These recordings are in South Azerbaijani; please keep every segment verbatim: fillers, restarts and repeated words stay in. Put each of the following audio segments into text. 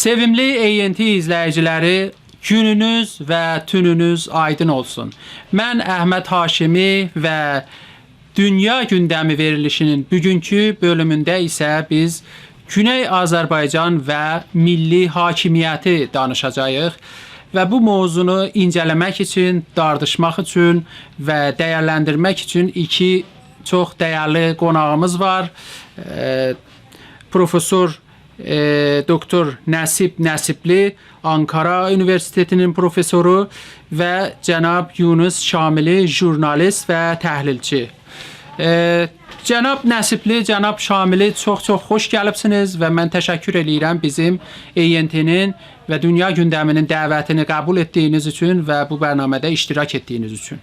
سئویملی ANT ایزله‌ییجیلری، گونونوز و تونونوز آیدین اولسون. من احمد هاشمی و دونیا گوندمی وئریلیشی‌نین بوگونکو بؤلومونده ایسه بیز گونئی آذربایجان و میللی حاکمیتی دانیشاجاغیق و بو موضوعنو اینجه‌له‌مک اوچون، داردیشماق اوچون و دیرلندیرمک اوچون ایکی چوخ دیرلی قوناغیمیز وار. ائ، پروفسور ائ، دوکتور نصیب نصیبلی، آنکارا اونیوئرسیتئتی‌نین پروفسورو و جناب یونس شاملی، ژورنالیست و تحلیلچی. ائ، جناب نصیبلی، جناب شاملی، چوخ-چوخ خوش گلیبسینیز و من تشکر ائله‌ییرم بیزیم ANT-نین و دونیا گوندمی‌نین دعوتینی قبول ائتدیگینیز اوچون و بو برنامه‌ده اشتراک ائتدیگینیز اوچون.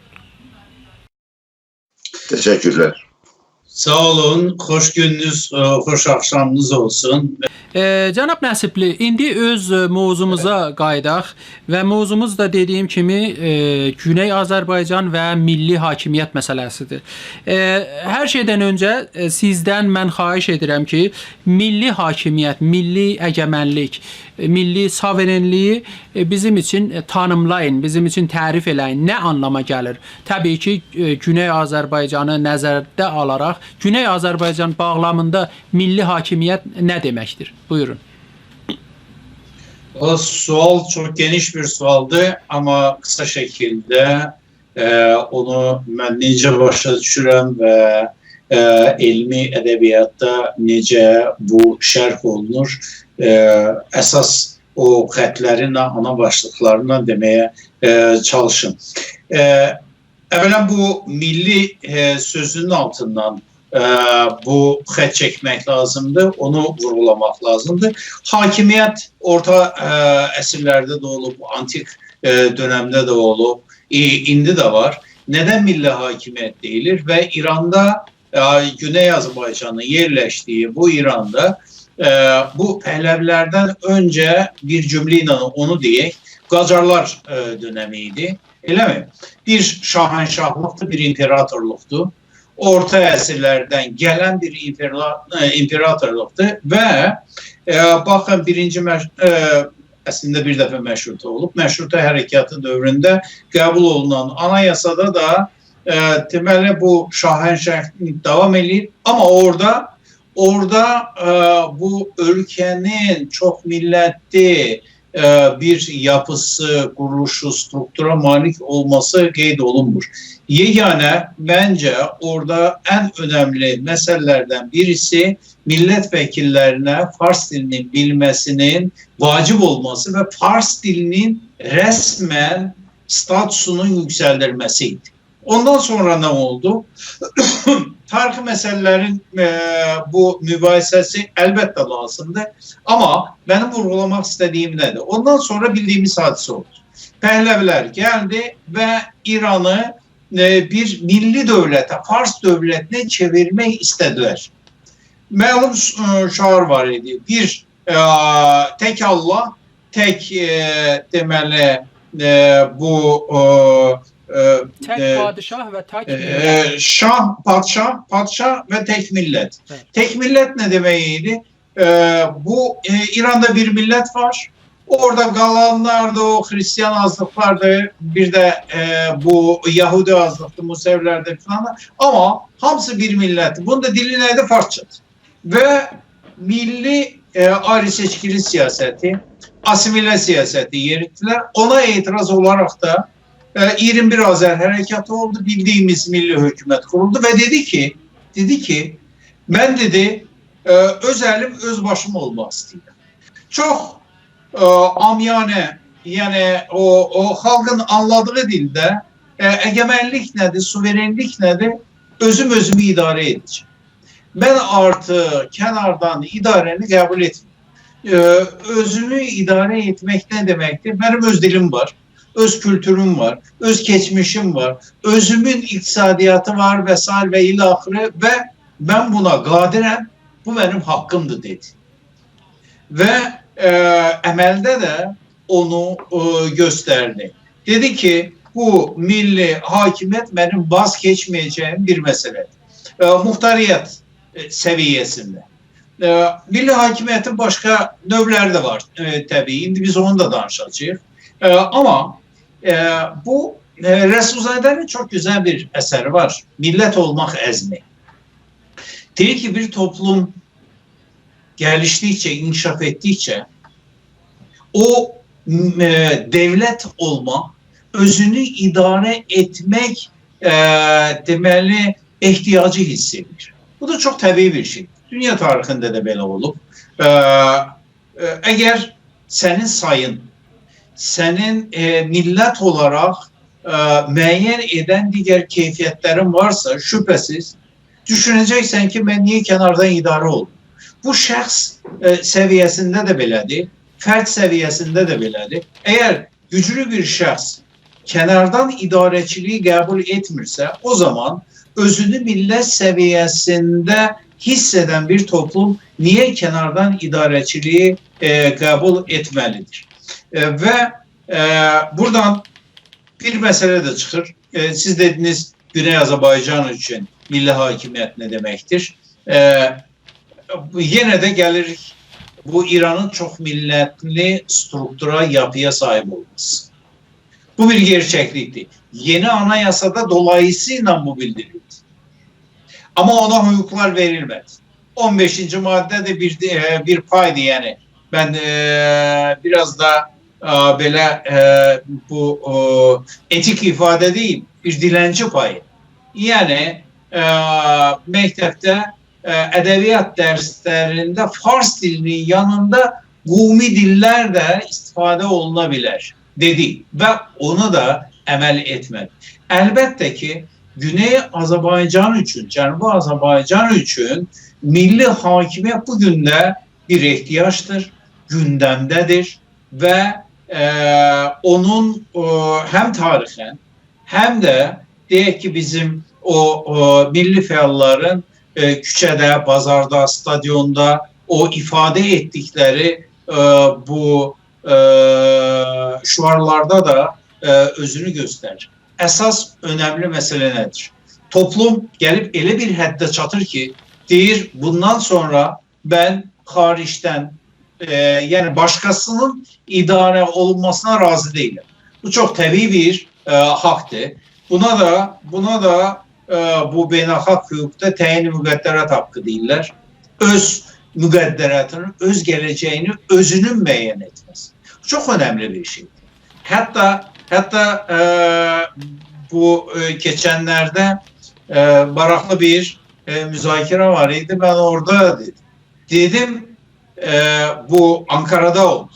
تشکرلر. ساغ اولون، خوش گونونوز، ائ، خوش آخشامینیز اولسون. ائ، جناب نصیبلی، ایندی اؤز، ائ، موضوعوموزا قاییداق و موضوعوموز دا دئدیگیم کیمی، ائ، گونئی آذربایجان و میللی حاکمیت مسئله‌سی‌دیر. ائ، هر شئیدن اؤنجه، ائ، سیزدن من خواهش ائدیرم کی، میللی حاکمیت، میللی اگمنلیک، ائ، میللی ساوئرئنلیگی، ائ، بیزیم اوچون، ائ، تانیملایین، بیزیم اوچون تعریف ائله‌یین. نه آنلاما گلیر؟ طبیعی کی، ائ، گونئی آذربایجانی نظرده آلاراق، گونئی آذربایجان باغلامیندا میللی حاکمیت نه دئمکدیر؟ بویورون. او سؤال چوخ گئنیش بیر سؤالدیر، آمما قیسا شکیلده، ائ، اونو من نئجه باشا دوشورم و، ائ، علمی ادبیاتدا نئجه بو شرح اولونور، ائ، اساس او خطلرینله، آنا باشلیقلارینلا دئمه‌یه، ائ، چالیشیم. ائ، اولاً بو میللی، ائ، سؤزونون آلتیندان، ائ، بو خط چکمک لازیمدیر، اونو وورغولاماق لازیمدیر. حاکمیت اورتا، ائ، عصرلرده ده اولوب، آنتیک، ائ، دؤنمده ده اولوب، ای-، ایندی ده وار. ندن میللی حاکمیت دئییلیر و ایراندا، ائ، گونئی آذربایجانین یئرلشدیگی بو ایراندا، ائ، بو پهلوی‌لردن اؤنجه بیر جمله ایله اونو دئیک، قاجارلار، ائ، دؤنمی ایدی. ائله‌می؟ بیر شاهنشاهلیقدیر، بیر ایمپراتورلوقدور. اورتا عصرلردن گلن بیر ایمپرلا-، ائ، ایمپراتورلوقدور و، ائ، باخین، بیرینجی مش-، ائ، اصلینده بیر دفعه مشروطه اولوب. مشروطه حرکاتی دؤورونده قبول اولونان آنایاسادا دا، ائ، دئمه‌لی، بو شاهنشاهلیق داوام ائله‌ییر. آمما اورادا، اورادا، ائ، بو اؤلکه‌نین چوخ میللتلی، ائ، بیر یاپیسی، قورولوشو، ستروکتورا مالیک اولماسی قید اولونمور. یگانه، منجه، اورادا ان اؤنملی مسئله‌لردن بیریسی میللت وکیللرینه فارس دیلینین بیلمه‌سینین واجب اولماسی و فارس دیلینین رسماً ستاتوسونون یوکسلدیلمه‌سی ایدی. اوندان سونرا نه اولدو؟ تاریخی مسئله‌لرین، ائ، بو مباحثه‌سی البته لازیمدیر. آمما منیم وورغولاماق ایسته‌دیگیم نه‌دیر؟ اوندان سونرا بیلدیگیمیز حادثه اولدو. پهلوی‌لر گلدی و ایرانی، ائ، بیر میللی دؤولته، فارس دؤولتینه چئویرمک ایسته‌دیلر. معلوم، ائ، شعار وار ایدی. بیر، ائ، تک الله، تک، ائ، دئمه‌لی، ائ، بو، ائ، ائ، تک ائ، پادشاه و تک میللت. ائ، شاه، پادشاه، پادشاه و تک میللت. بلی. تک میللت نه دئمک ایدی؟ ائ، بو، ائ، ایراندا بیر میللت وار. اورادا قالانلار دا او خریستیان آزلیقلاردیر، بیر ده، ائ، بو یهودی آزلیقدیر، موسوی‌لردیر فلان. آمما هامیسی بیر میللتدیر. بونون دا دیلی نه‌دیر؟ فارسجادیر. و میللی، ائ، آیری‌سئچکیلی سیاستی، آسیمیله سیاستی یئریتدیلر. اونا اعتراض اولاراق دا، ائ، اییرمی بیر آذر حرکاتی اولدو، بیلدیگیمیز میللی حکومت قورولدو و دئدی کی، دئدی کی، من، دئدی، ائ، اؤز الیم، اؤز باشیم اولماق ایسته‌ییرم. چوخ، ائ، عامیانه، یعنی او، او خالقین آنلادیغی دیلده، ائ، اگمنلیک نه‌دیر، سووئرنلیک نه‌دیر؟ اؤزوم اؤزومو اداره ائده‌جم. من آرتیق کناردان اداره‌نی قبول ائتمیرم. ائ، اؤزومو اداره ائتمک نه دئمکدیر؟ منیم اؤز دیلیم وار، اؤز کولتوروم وار، اؤز کئچمیشیم وار، اؤزومون اقتصادیاتی وار و سایر و الی آخره و من بونا قادرم، بو منیم حاققیمدیر، دئدی. و، ائ، عملده ده اونو، ائ، گؤستردی. دئدی کی، بو میللی حاکمیت منیم واز کئچمه‌یه‌جه‌ییم بیر مسئله‌دیر. ائ، محتاریت، ائ، سویه‌سینده. ائ، میللی حاکمیتین باشقا نوعلری ده وار، ائ، طبیعی. ایندی بیز اونو دا دانیشاجاغیق. ائ، آمما، ائ، بو، ائ، رسول‌زاده‌نین چوخ گؤزل بیر اثری وار. میللت اولماق عزمی. دئییر کی، بیر توپلوم گلیشدیکجه، انکشاف ائتدیکجه او، م، ائ، دؤولت اولما، اؤزونو اداره ائتمک، ائ، دئمه‌لی، احتیاجی حیس ائدیر. بو دا چوخ طبیعی بیر شئی. دونیا تاریخینده ده بئله اولوب. ائ، ائ، اگر سنین سایین، سنین، ائ، میللت اولاراق، ائ، معین ائدن دیگر کیفیت‌لرین وارسا، شبهه‌سیز دوشونه‌جکسن کی، من نییه کناردان اداره اولدوم؟ بو شخص، ائ، سویه‌سینده ده بئله‌دیر، فرد سویه‌سینده ده بئله‌دیر. اگر گوجلو بیر شخص کناردان اداره‌چیلیگی قبول ائتمیرسه، او زامان اؤزونو میللت سویه‌سینده حیس ائدن بیر توپلوم نییه کناردان اداره‌چیلیگی، ائ، قبول ائتمه‌لیدیر؟ ائ، و، ائ، بورادان بیر مسئله ده چیخیر. ائ، سیز دئدینیز، گونئی آذربایجان اوچون میللی حاکمیت نه دئمکدیر؟ ائ، یئنه ده گلیریک بو ایرانین چوخ میللتلی ستروکتورا، یاپی‌یا صاحیب اولماسی. بو بیر گئرچکلیکدیر. یئنی آنایاسادا دولاییسییلا بو بیلدیریلدی. آمما اونا حقوقلار وئریلمه‌دی. اون بئشینجی ماده ده بیر، ائ، بیر پایدیر، یعنی. من، ائ، بیر آز دا، ائ، بئله، ائ، بو، او، ائتیک ایفاده دئییم، بیر دیلنچی پایی. یعنی، ائ، مکتبده، ائ، ادبیات درسلرینده فارس دیلینین یانیندا قومی دیللر ده استفاده اولونا بیلر، دئدی و اونا دا عمل ائتمه‌دی. البته کی، گونئی آذربایجان اوچون، جنوبی آذربایجان اوچون میللی حاکمیت بو گون ده بیر احتیاجدیر، گوندمده‌دیر و، ائ، اونون، ائ، هم تاریخاً، هم ده دئیک کی، بیزیم او، او میللی فعاللارین، ائ، کوچه‌ده، بازاردا، استادیوندا او ایفاده ائتدیکلری، ائ، بو، ائ، شعارلاردا دا، ائ، اؤزونو گؤستریر. اساس اؤنملی مسئله نه‌دیر؟ توپلوم گلیب ائله بیر حدده چاتیر کی، دئییر، بوندان سونرا من خاریجدن، ائ، یعنی باشقاسینین اداره اولونماسینا راضی دئییلم. بو چوخ طبیعی بیر، ائ، حاقدیر. بونا دا، بونا دا، ائ، بو بین‌الخالق حقوقدا تعیین مقدرات حاقی دئییرلر. اؤز مقدراتینی، اؤز گله‌جگینی اؤزونون معین ائتمه‌سی. بو چوخ اؤنملی بیر شئیدیر. حتی، حتی، ائ، بو، ائ، کئچنلرده، ائ، ماراقلی بیر، ائ، مذاکره وار ایدی. من اورادا دئدیم. دئدیم، ائ، بو آنکارادا اولدو.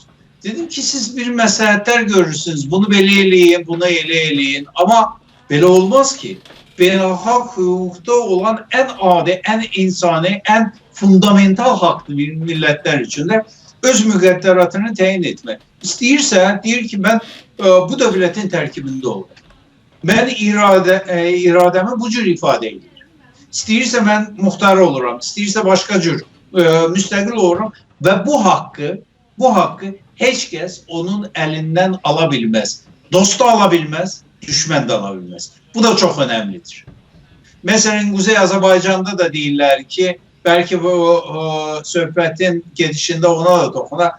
دئدیم کی، سیز بیر مصلحت‌لر گؤرورسونوز، بونو بئله ائله‌یین، بونو ائله ائله‌یین. آمما بئله اولماز کی، بین‌الخالق حقوقدا اولان ان عادی، ان انسانی، ان فوندامنتال حاقدیر میللت‌لر اوچون ده اؤز مقدراتینی تعیین ائتمک. ایسته‌ییرسه، دئییر کی، من، ائ، بو دؤولتین ترکیبینده اولورام. من اراده، ائ، اراده‌می بو جور ایفاده ائدیرم. ایسته‌ییرسه من مختار اولورام، ایسته‌ییرسه باشقا جور، ائ، مستقل اولورام و بو حاقی، بو حاقی هئچ کس اونون الیندن آلا بیلمز. دوست دا آلا بیلمز، دوشمن ده آلا بیلمز. بو دا چوخ اؤنملیدیر. مثلا، قوزئی آذربایجاندا دا دئییرلر کی، بلکه بو، او، صحبتین گئدیشینده اونا دا توخوناق.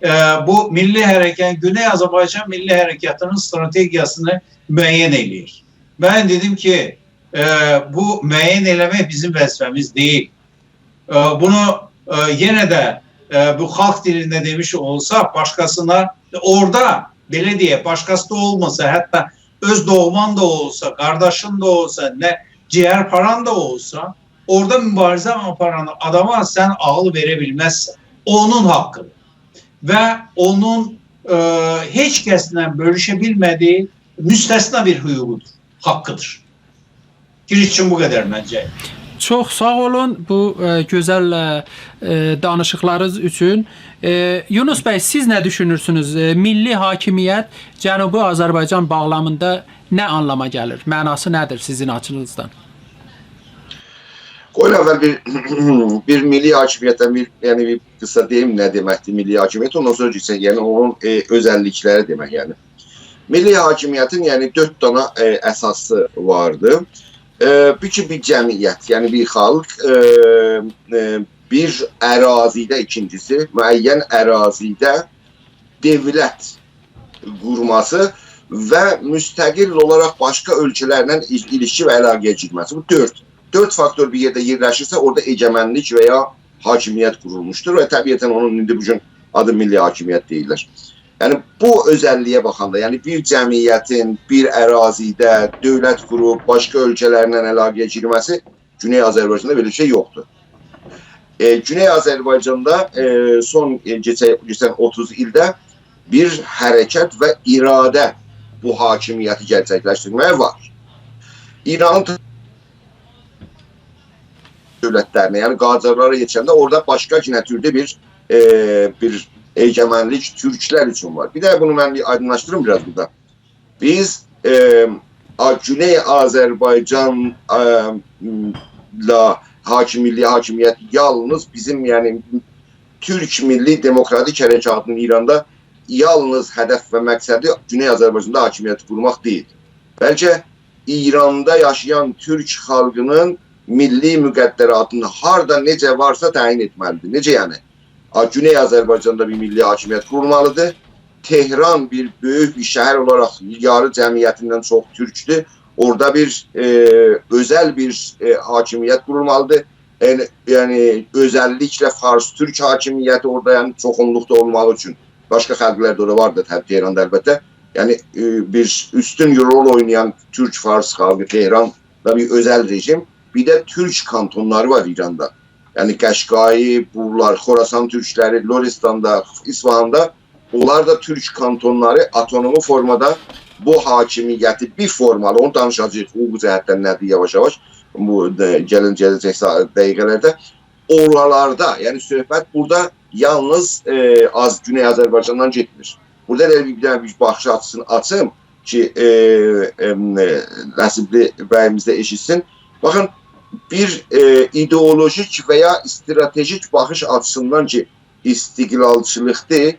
ائ، بو میللی حرکت، گونئی آذربایجان میللی حرکتینین استراتژیاسینی معین ائله‌یک. من دئدیم کی، ائ، بو معین ائله‌مک بیزیم وظیفه‌میز دئییل. ائ، بونو، ائ، یئنه ده، ائ، بو خالق دیلینده دئمیش اولساق، باشقاسینا، اورادا، بئله دئیک، باشقاسی دا اولماسا، حتی اؤز دوغمان دا اولسا، قارداشین دا اولسا، نه، جیگرپاران دا اولسا، اورادا موباریزه آپاران آداما سن عاغیل وئره بیلمزسن. اونون حاققیدیر. و اونون، ائ، هئچ کسله بؤلوشه بیلمه‌دیگی مستثنا بیر حقوقودور، حاققیدیر. گیریش اوچون بو قدر منجه. چوخ ساغ اولون بو، ائ، گؤزل، ائ، ائ، دانیشیقلارینیز اوچون. ائ، یونس بی، سیز نه دوشونورسونوز؟ ائ، میللی حاکمیت جنوبی آذربایجان باغلامیندا نه آنلاما گلیر؟ معناسی نه‌دیر سیزین آچینیزدان؟ قوی اول بیر، بیر میللی حاکمیتدن بیر، یعنی بیر قیسا دئییم نه دئمکدیر میللی حاکمیت، اوندان سونرا کئچک، یعنی اونون، ائ، اؤزللیکلری دئمک، یعنی. میللی حاکمیتین، یعنی، دؤرد دانا، ائ، اساسی واردی. ائ، بو کی، بیر جمعیت، یعنی بیر خالق، ائ، ائ، بیر اراضیده، ایکینجیسی، معین اراضیده دؤولت قورماسی و مستقل اولاراق باشقا اؤلکه‌لرله ایل-، ایلیشکی و علاقه‌یه گیرمه‌سی. بو دؤرد، دؤرد فاکتور بیر یئرده یئرلشیرسه، اورادا هئژمونلیک و یا حاکمیت قورولموشدور و طبیعتاً اونون ایندی بو گون آدی میللی حاکمیت دئییرلر. یعنی، بو اؤزللییه باخاندا، یعنی بیر جمعیتین بیر اراضیده دؤولت قوروب باشقا اؤلکه‌لرله علاقه‌یه گیرمه‌سی گونئی آذربایجاندا بئله بیر شئی یوخدور. ائ، گونئی آذربایجاندا، ائ، سون، ائ، کئچه-، کئچن اوتوز ایلده بیر حرکت و اراده بو حاکمیتی گئرچکلشدیرمه‌یه وار. ایرانین ت-، دؤولتلرینه، یعنی قاجارلارا یئتیشنده اورادا باشقا گینه تورلو بیر، ائ، بیر هئژمونلیک تورکلر اوچون وار. بیر ده بونو من بیر آیدینلاشدیریم بیر آز بورادا. بیز، ائ، آ-، گونئی آذربایجان، ائ، م، لا حاکم، میللی حاکمیت یالنیز بیزیم، یعنی تورک میللی دموکراتیک حرکاتینین ایراندا یالنیز هدف و مقصدی گونئی آذربایجاندا حاکمیت قورماق دئییل. بلکه ایراندا یاشایان تورک خالقینین میللی مقدراتینی هاردا نئجه وارسا تعیین ائتمه‌لیدیر. نئجه یعنی؟ آ، گونئی آذربایجاندا بیر میللی حاکمیت قورولمالیدیر. تهران بیر بؤیوک بیر شهر اولاراق یاری جمعیتیندن چوخ تورکدور. اورادا بیر، ائ، اؤزل بیر، ائ، حاکمیت قورولمالیدیر. یعنی، یعنی اؤزللیکله فارس-تورک حاکمیتی اورادا، یعنی چوخونلوقدا اولماغی اوچون. باشقا خالقلار دا اورادا واردیر، طبیعی، تهراندا البته. یعنی، ائ، بیر اوستون رول اوینایان تورک-فارس خالقی تهراندا بیر اؤزل رژیم. بیر ده تورک کانتونلاری وار ایراندا. یعنی قشقایی، بونلار، خراسان تورکلری، لرستاندا، اصفهاندا، اونلار دا تورک کانتونلاری اوتونوم فورمادا بو حاکمیتی بیر فورمالی، اونو دانیشاجاغیق، حقوقی جهتدن نه‌دیر یاواش-یاواش، بو، ائ، گلین گله‌جک سا-، دقیقه‌لرده. اورالاردا، یعنی صحبت بورادا یالنیز، ائ، آز-، گونئی آذربایجاندان گئتمیر. بورادا ائله بیر، بیر دنه بیر باخیش آچیسینی آچیم کی، ائ، ائم، ائ، نصیبلی بییمیز ده ائشیتسین. باخین، بیر، ائ، ایدئولوژیک و یا استراتژیک باخیش آچیسیندان کی، استقلالچیلیقدیر،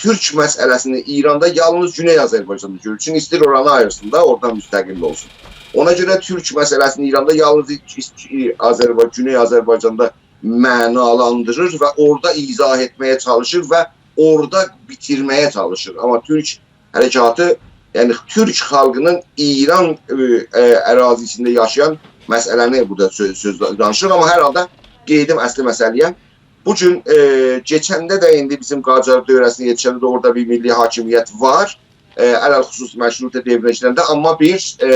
تورک مسئله‌سینی ایراندا یالنیز گونئی آذربایجاندا گؤرور. چونکی ایسته‌ییر اورانی آییرسین دا، اورادان مستقل اولسون. اونا گؤره تورک مسئله‌سینی ایراندا یالنیز ایچ-، ایچ-، آذربا-، گونئی آذربایجاندا معنالاندیریر و اورادا ایضاح ائتمه‌یه چالیشیر و اورادا بیتیرمه‌یه چالیشیر. آمما تورک حرکاتی، یعنی تورک خالقینین ایران، ائ، ائ، اراضی‌سینده یاشایان مسئله‌نی بورادا سؤ-، سؤز دانیشیر. آمما هر حالدا قئییدیم اصلی مسئله‌یه. بو گون، ائ، کئچنده ده ایندی بیزیم قاجار دؤوره‌سینه یئتیشنده ده اورادا بیر میللی حاکمیت وار. ائ، علی‌الخصوص مشروطه دؤورونه گیرنده، آمما بیر، ائ،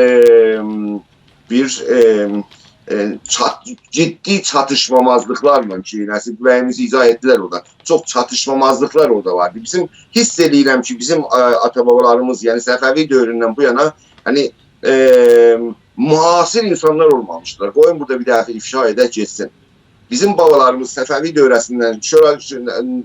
بیر، ائ، ائ، چات-، جدی چاتیشمامازلیقلارلا کی، نصیب بییمیز ایضاح ائتدیلر اورادا. چوخ چاتیشمامازلیقلار اورادا واردی. بیزیم حیس ائله‌ییرم کی، بیزیم، ائ، آتا-بابالاریمیز، یعنی صفوی دؤورونده بو یانا، هانی، ائ، معاصر اینسانلار اولمامیشدیلار. قویون بورادا بیر دفعه افشا ائدک گئتسین. بیزیم بابالاریمیز صفوی دؤوره‌سیندن، شورا،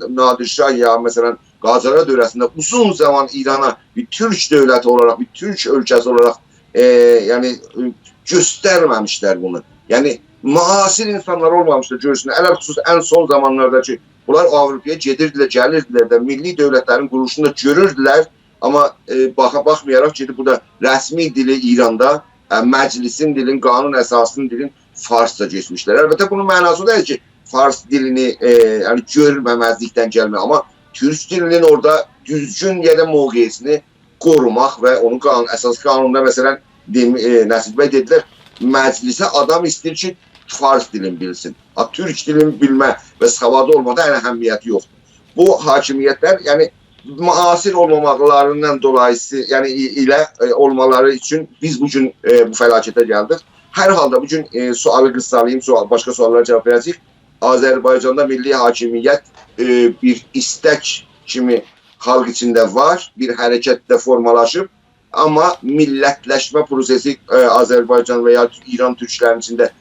نادر شاه یا، مثلا، قاجارلار دؤوره‌سینده اوزون زامان ایرانا بیر تورک دؤولتی اولاراق، بیر تورک اؤلکه‌سی اولاراق، ائ، یعنی، ائ، گؤسترمه‌میشلر بونو. یعنی، معاصر اینسانلار اولمامیشدیر، گؤرسون. علی‌الخصوص ان سون زامانلاردا کی، بونلار آوروپایا گئدیردیلر، گلیردیلر ده، میللی دؤولتلرین قورولوشونو دا گؤروردولر. آمما، ائ، باخا-، باخمایاراق کی، بو دا رسمی دیلی ایراندا، ائ، مجلسین دیلین، قانون اساسی‌نین دیلین فارسجا کئچمیشلر. البته، بونون معناسی او دئییل کی، فارس دیلینی، ائ، یعنی گؤرمه‌مزلیکدن گلمه، آمما تورک دیلینین اورادا دوزگون یئرده موقعیتینی قوروماق و اونون قانون، اساس قانوندا، مثلا، دئم-، ائ، نصیب بی دئدیلر، مجلسه آدام ایسته‌ییر کی، فارس دیلینی بیلسین. ها، تورک دیلینی بیلمه و سوادی اولمادا ان اهمیتی یوخدور. بو حاکمیتلر، یعنی، معاصر اولماماقلاریندان دولاییسی، یعنی ای-، ایله، ائ، اولمالاری اوچون بیز بو گون، ائ، بو فلاکته گلدیک. هر حالدا بو گون، ائ، سؤالی قیسالاییم، سؤال، باشقا سؤاللارا جاواب وئره‌جه‌ییک. آذربایجاندا میللی حاکمیت، ائ، بیر ایستک کیمی خالق ایچینده وار، بیر حرکتده فورمالاشیب، آمما میللتلشمه پروسه‌سی، ائ، آذربایجان و یا ایران تورکلرینین ایچینده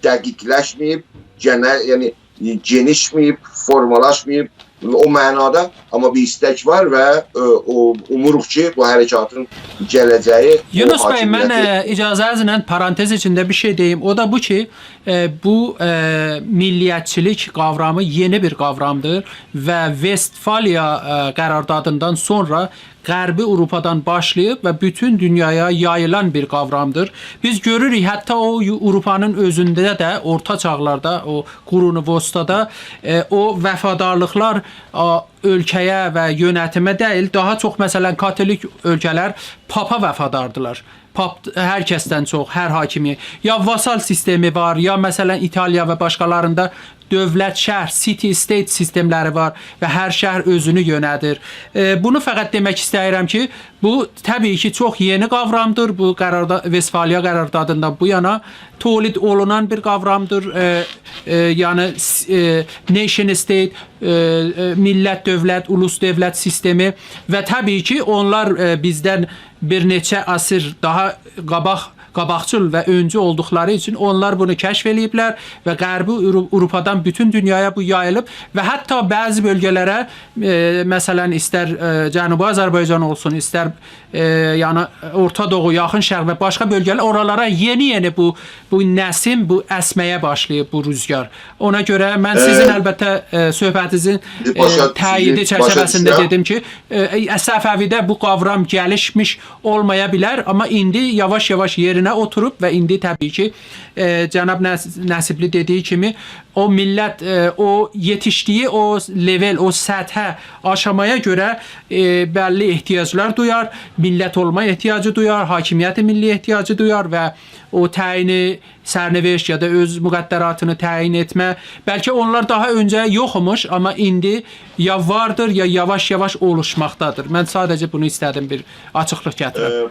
دقیقلشمه‌ییب، گئنه-، یعنی، ائ، گئنیشمه‌ییب، فورمالاشماییب او معنادا، آمما بیر ایستک وار و، ائ، او، اوموروق کی، بو حرکاتین گله‌جه‌یی او یونس بی، من، حاکمیتی ائ، اجازه‌نیزله پارانتز ایچینده بیر شئی دئییم. او دا بو کی، ائ، بو، ائ، میللیتچیلیک قاورامی یئنی بیر قاورامدیر و وستفالیا، ائ، قراردادیندان سونرا غربی آوروپادان باشلاییب و بوتون دونیایا یاییلان بیر قاورامدیر. بیز گؤروروک، حتی او یو-، آوروپانین اؤزونده ده، اورتا چاغلاردا، او قرون وسطادا، ائ، او وفادارلیقلار، آ، اؤلکه‌یه و یؤنتیمه دئییل، داها چوخ، مثلا، کاتولیک اؤلکه‌لر پاپا وفاداردیلار. پاپ هر کسدن چوخ، هر حاکمی. یا واسال سیستمی وار، یا، مثلا، ایتالیا و باشقالاریندا دؤولت، شهر، city state سیستملری وار و هر شهر اؤزونو یؤنه‌دیر. ائ، بونو فقط دئمک ایسته‌ییرم کی، بو طبیعی کی، چوخ یئنی قاورامدیر. بو قراردا-، وستفالیا قراردادیندان بو یانا تولید اولونان بیر قاورامدیر. ائ، ائ، یعنی، س-، ائ، nation state، ائ، ائ، میللت دؤولت، اولوس دؤولت سیستمی و طبیعی کی، اونلار، ائ، بیزدن بیر نئچه عصر داها قاباق، قاباقجیل و اؤنجو اولدوقلاری اوچون اونلار بونو کشف ائله‌ییبلر و غربی آورو-، آوروپادان بوتون دونیایا بو یاییلیب و حتی بعضی بؤلگه‌لره، ائ، مثلا، ایستر، ائ، جنوبی آذربایجان اولسون، ایستر، ائ، یعنی اورتا دوغو، یاخین شرق و باشقا بؤلگه‌لر، اورالارا یئنی-یئنی بو، بو نسیم، بو اسمه‌یه باشلاییب بو روزگار. اونا گؤره من سیزین، ائ، البته، ائ، صحبتینیزین، ائ، باشا دوشوروم، تأییدی باشا چرچیوه‌سینده دوشورم. دئدیم کی، ائ، ائ، صفوی‌ده بو قاورام گلیشمیش اولمایا بیلر، آمما ایندی یاواش-یاواش یئرینه اوتوروب و ایندی طبیعی کی، ائ، جناب نص-، نصیبلی دئدیگی کیمی، او میللت، ائ، او یئتیشدیگی او level، او سطحه، آشامایا گؤره، ائ، بللی احتیاجلار دویار، میللت اولما احتیاجی دویار، حاکمیت ملی احتیاجی دویار و او تعیینی سرنوشت یا دا اؤز مقدراتینی تعیین ائتمه، بلکه اونلار داها اؤنجه یوخ ایمیش، آمما ایندی یا واردیر، یا یاواش-یاواش اولوشماقدادیر. من ساده‌جه بونو ایسته‌دیم بیر آچیقلیق گتیرم. ائ،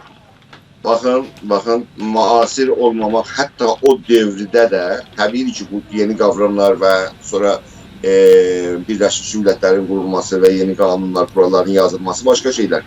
باخین، باخین، معاصر اولماماق حتی او دؤورده ده، طبیعی کی، بو یئنی قاوراملار و سونرا، ائ، بیرلشمیش میللتلرین قورولماسی و یئنی قانونلار، قوراللارین یازیلماسی، باشقا شئیلر.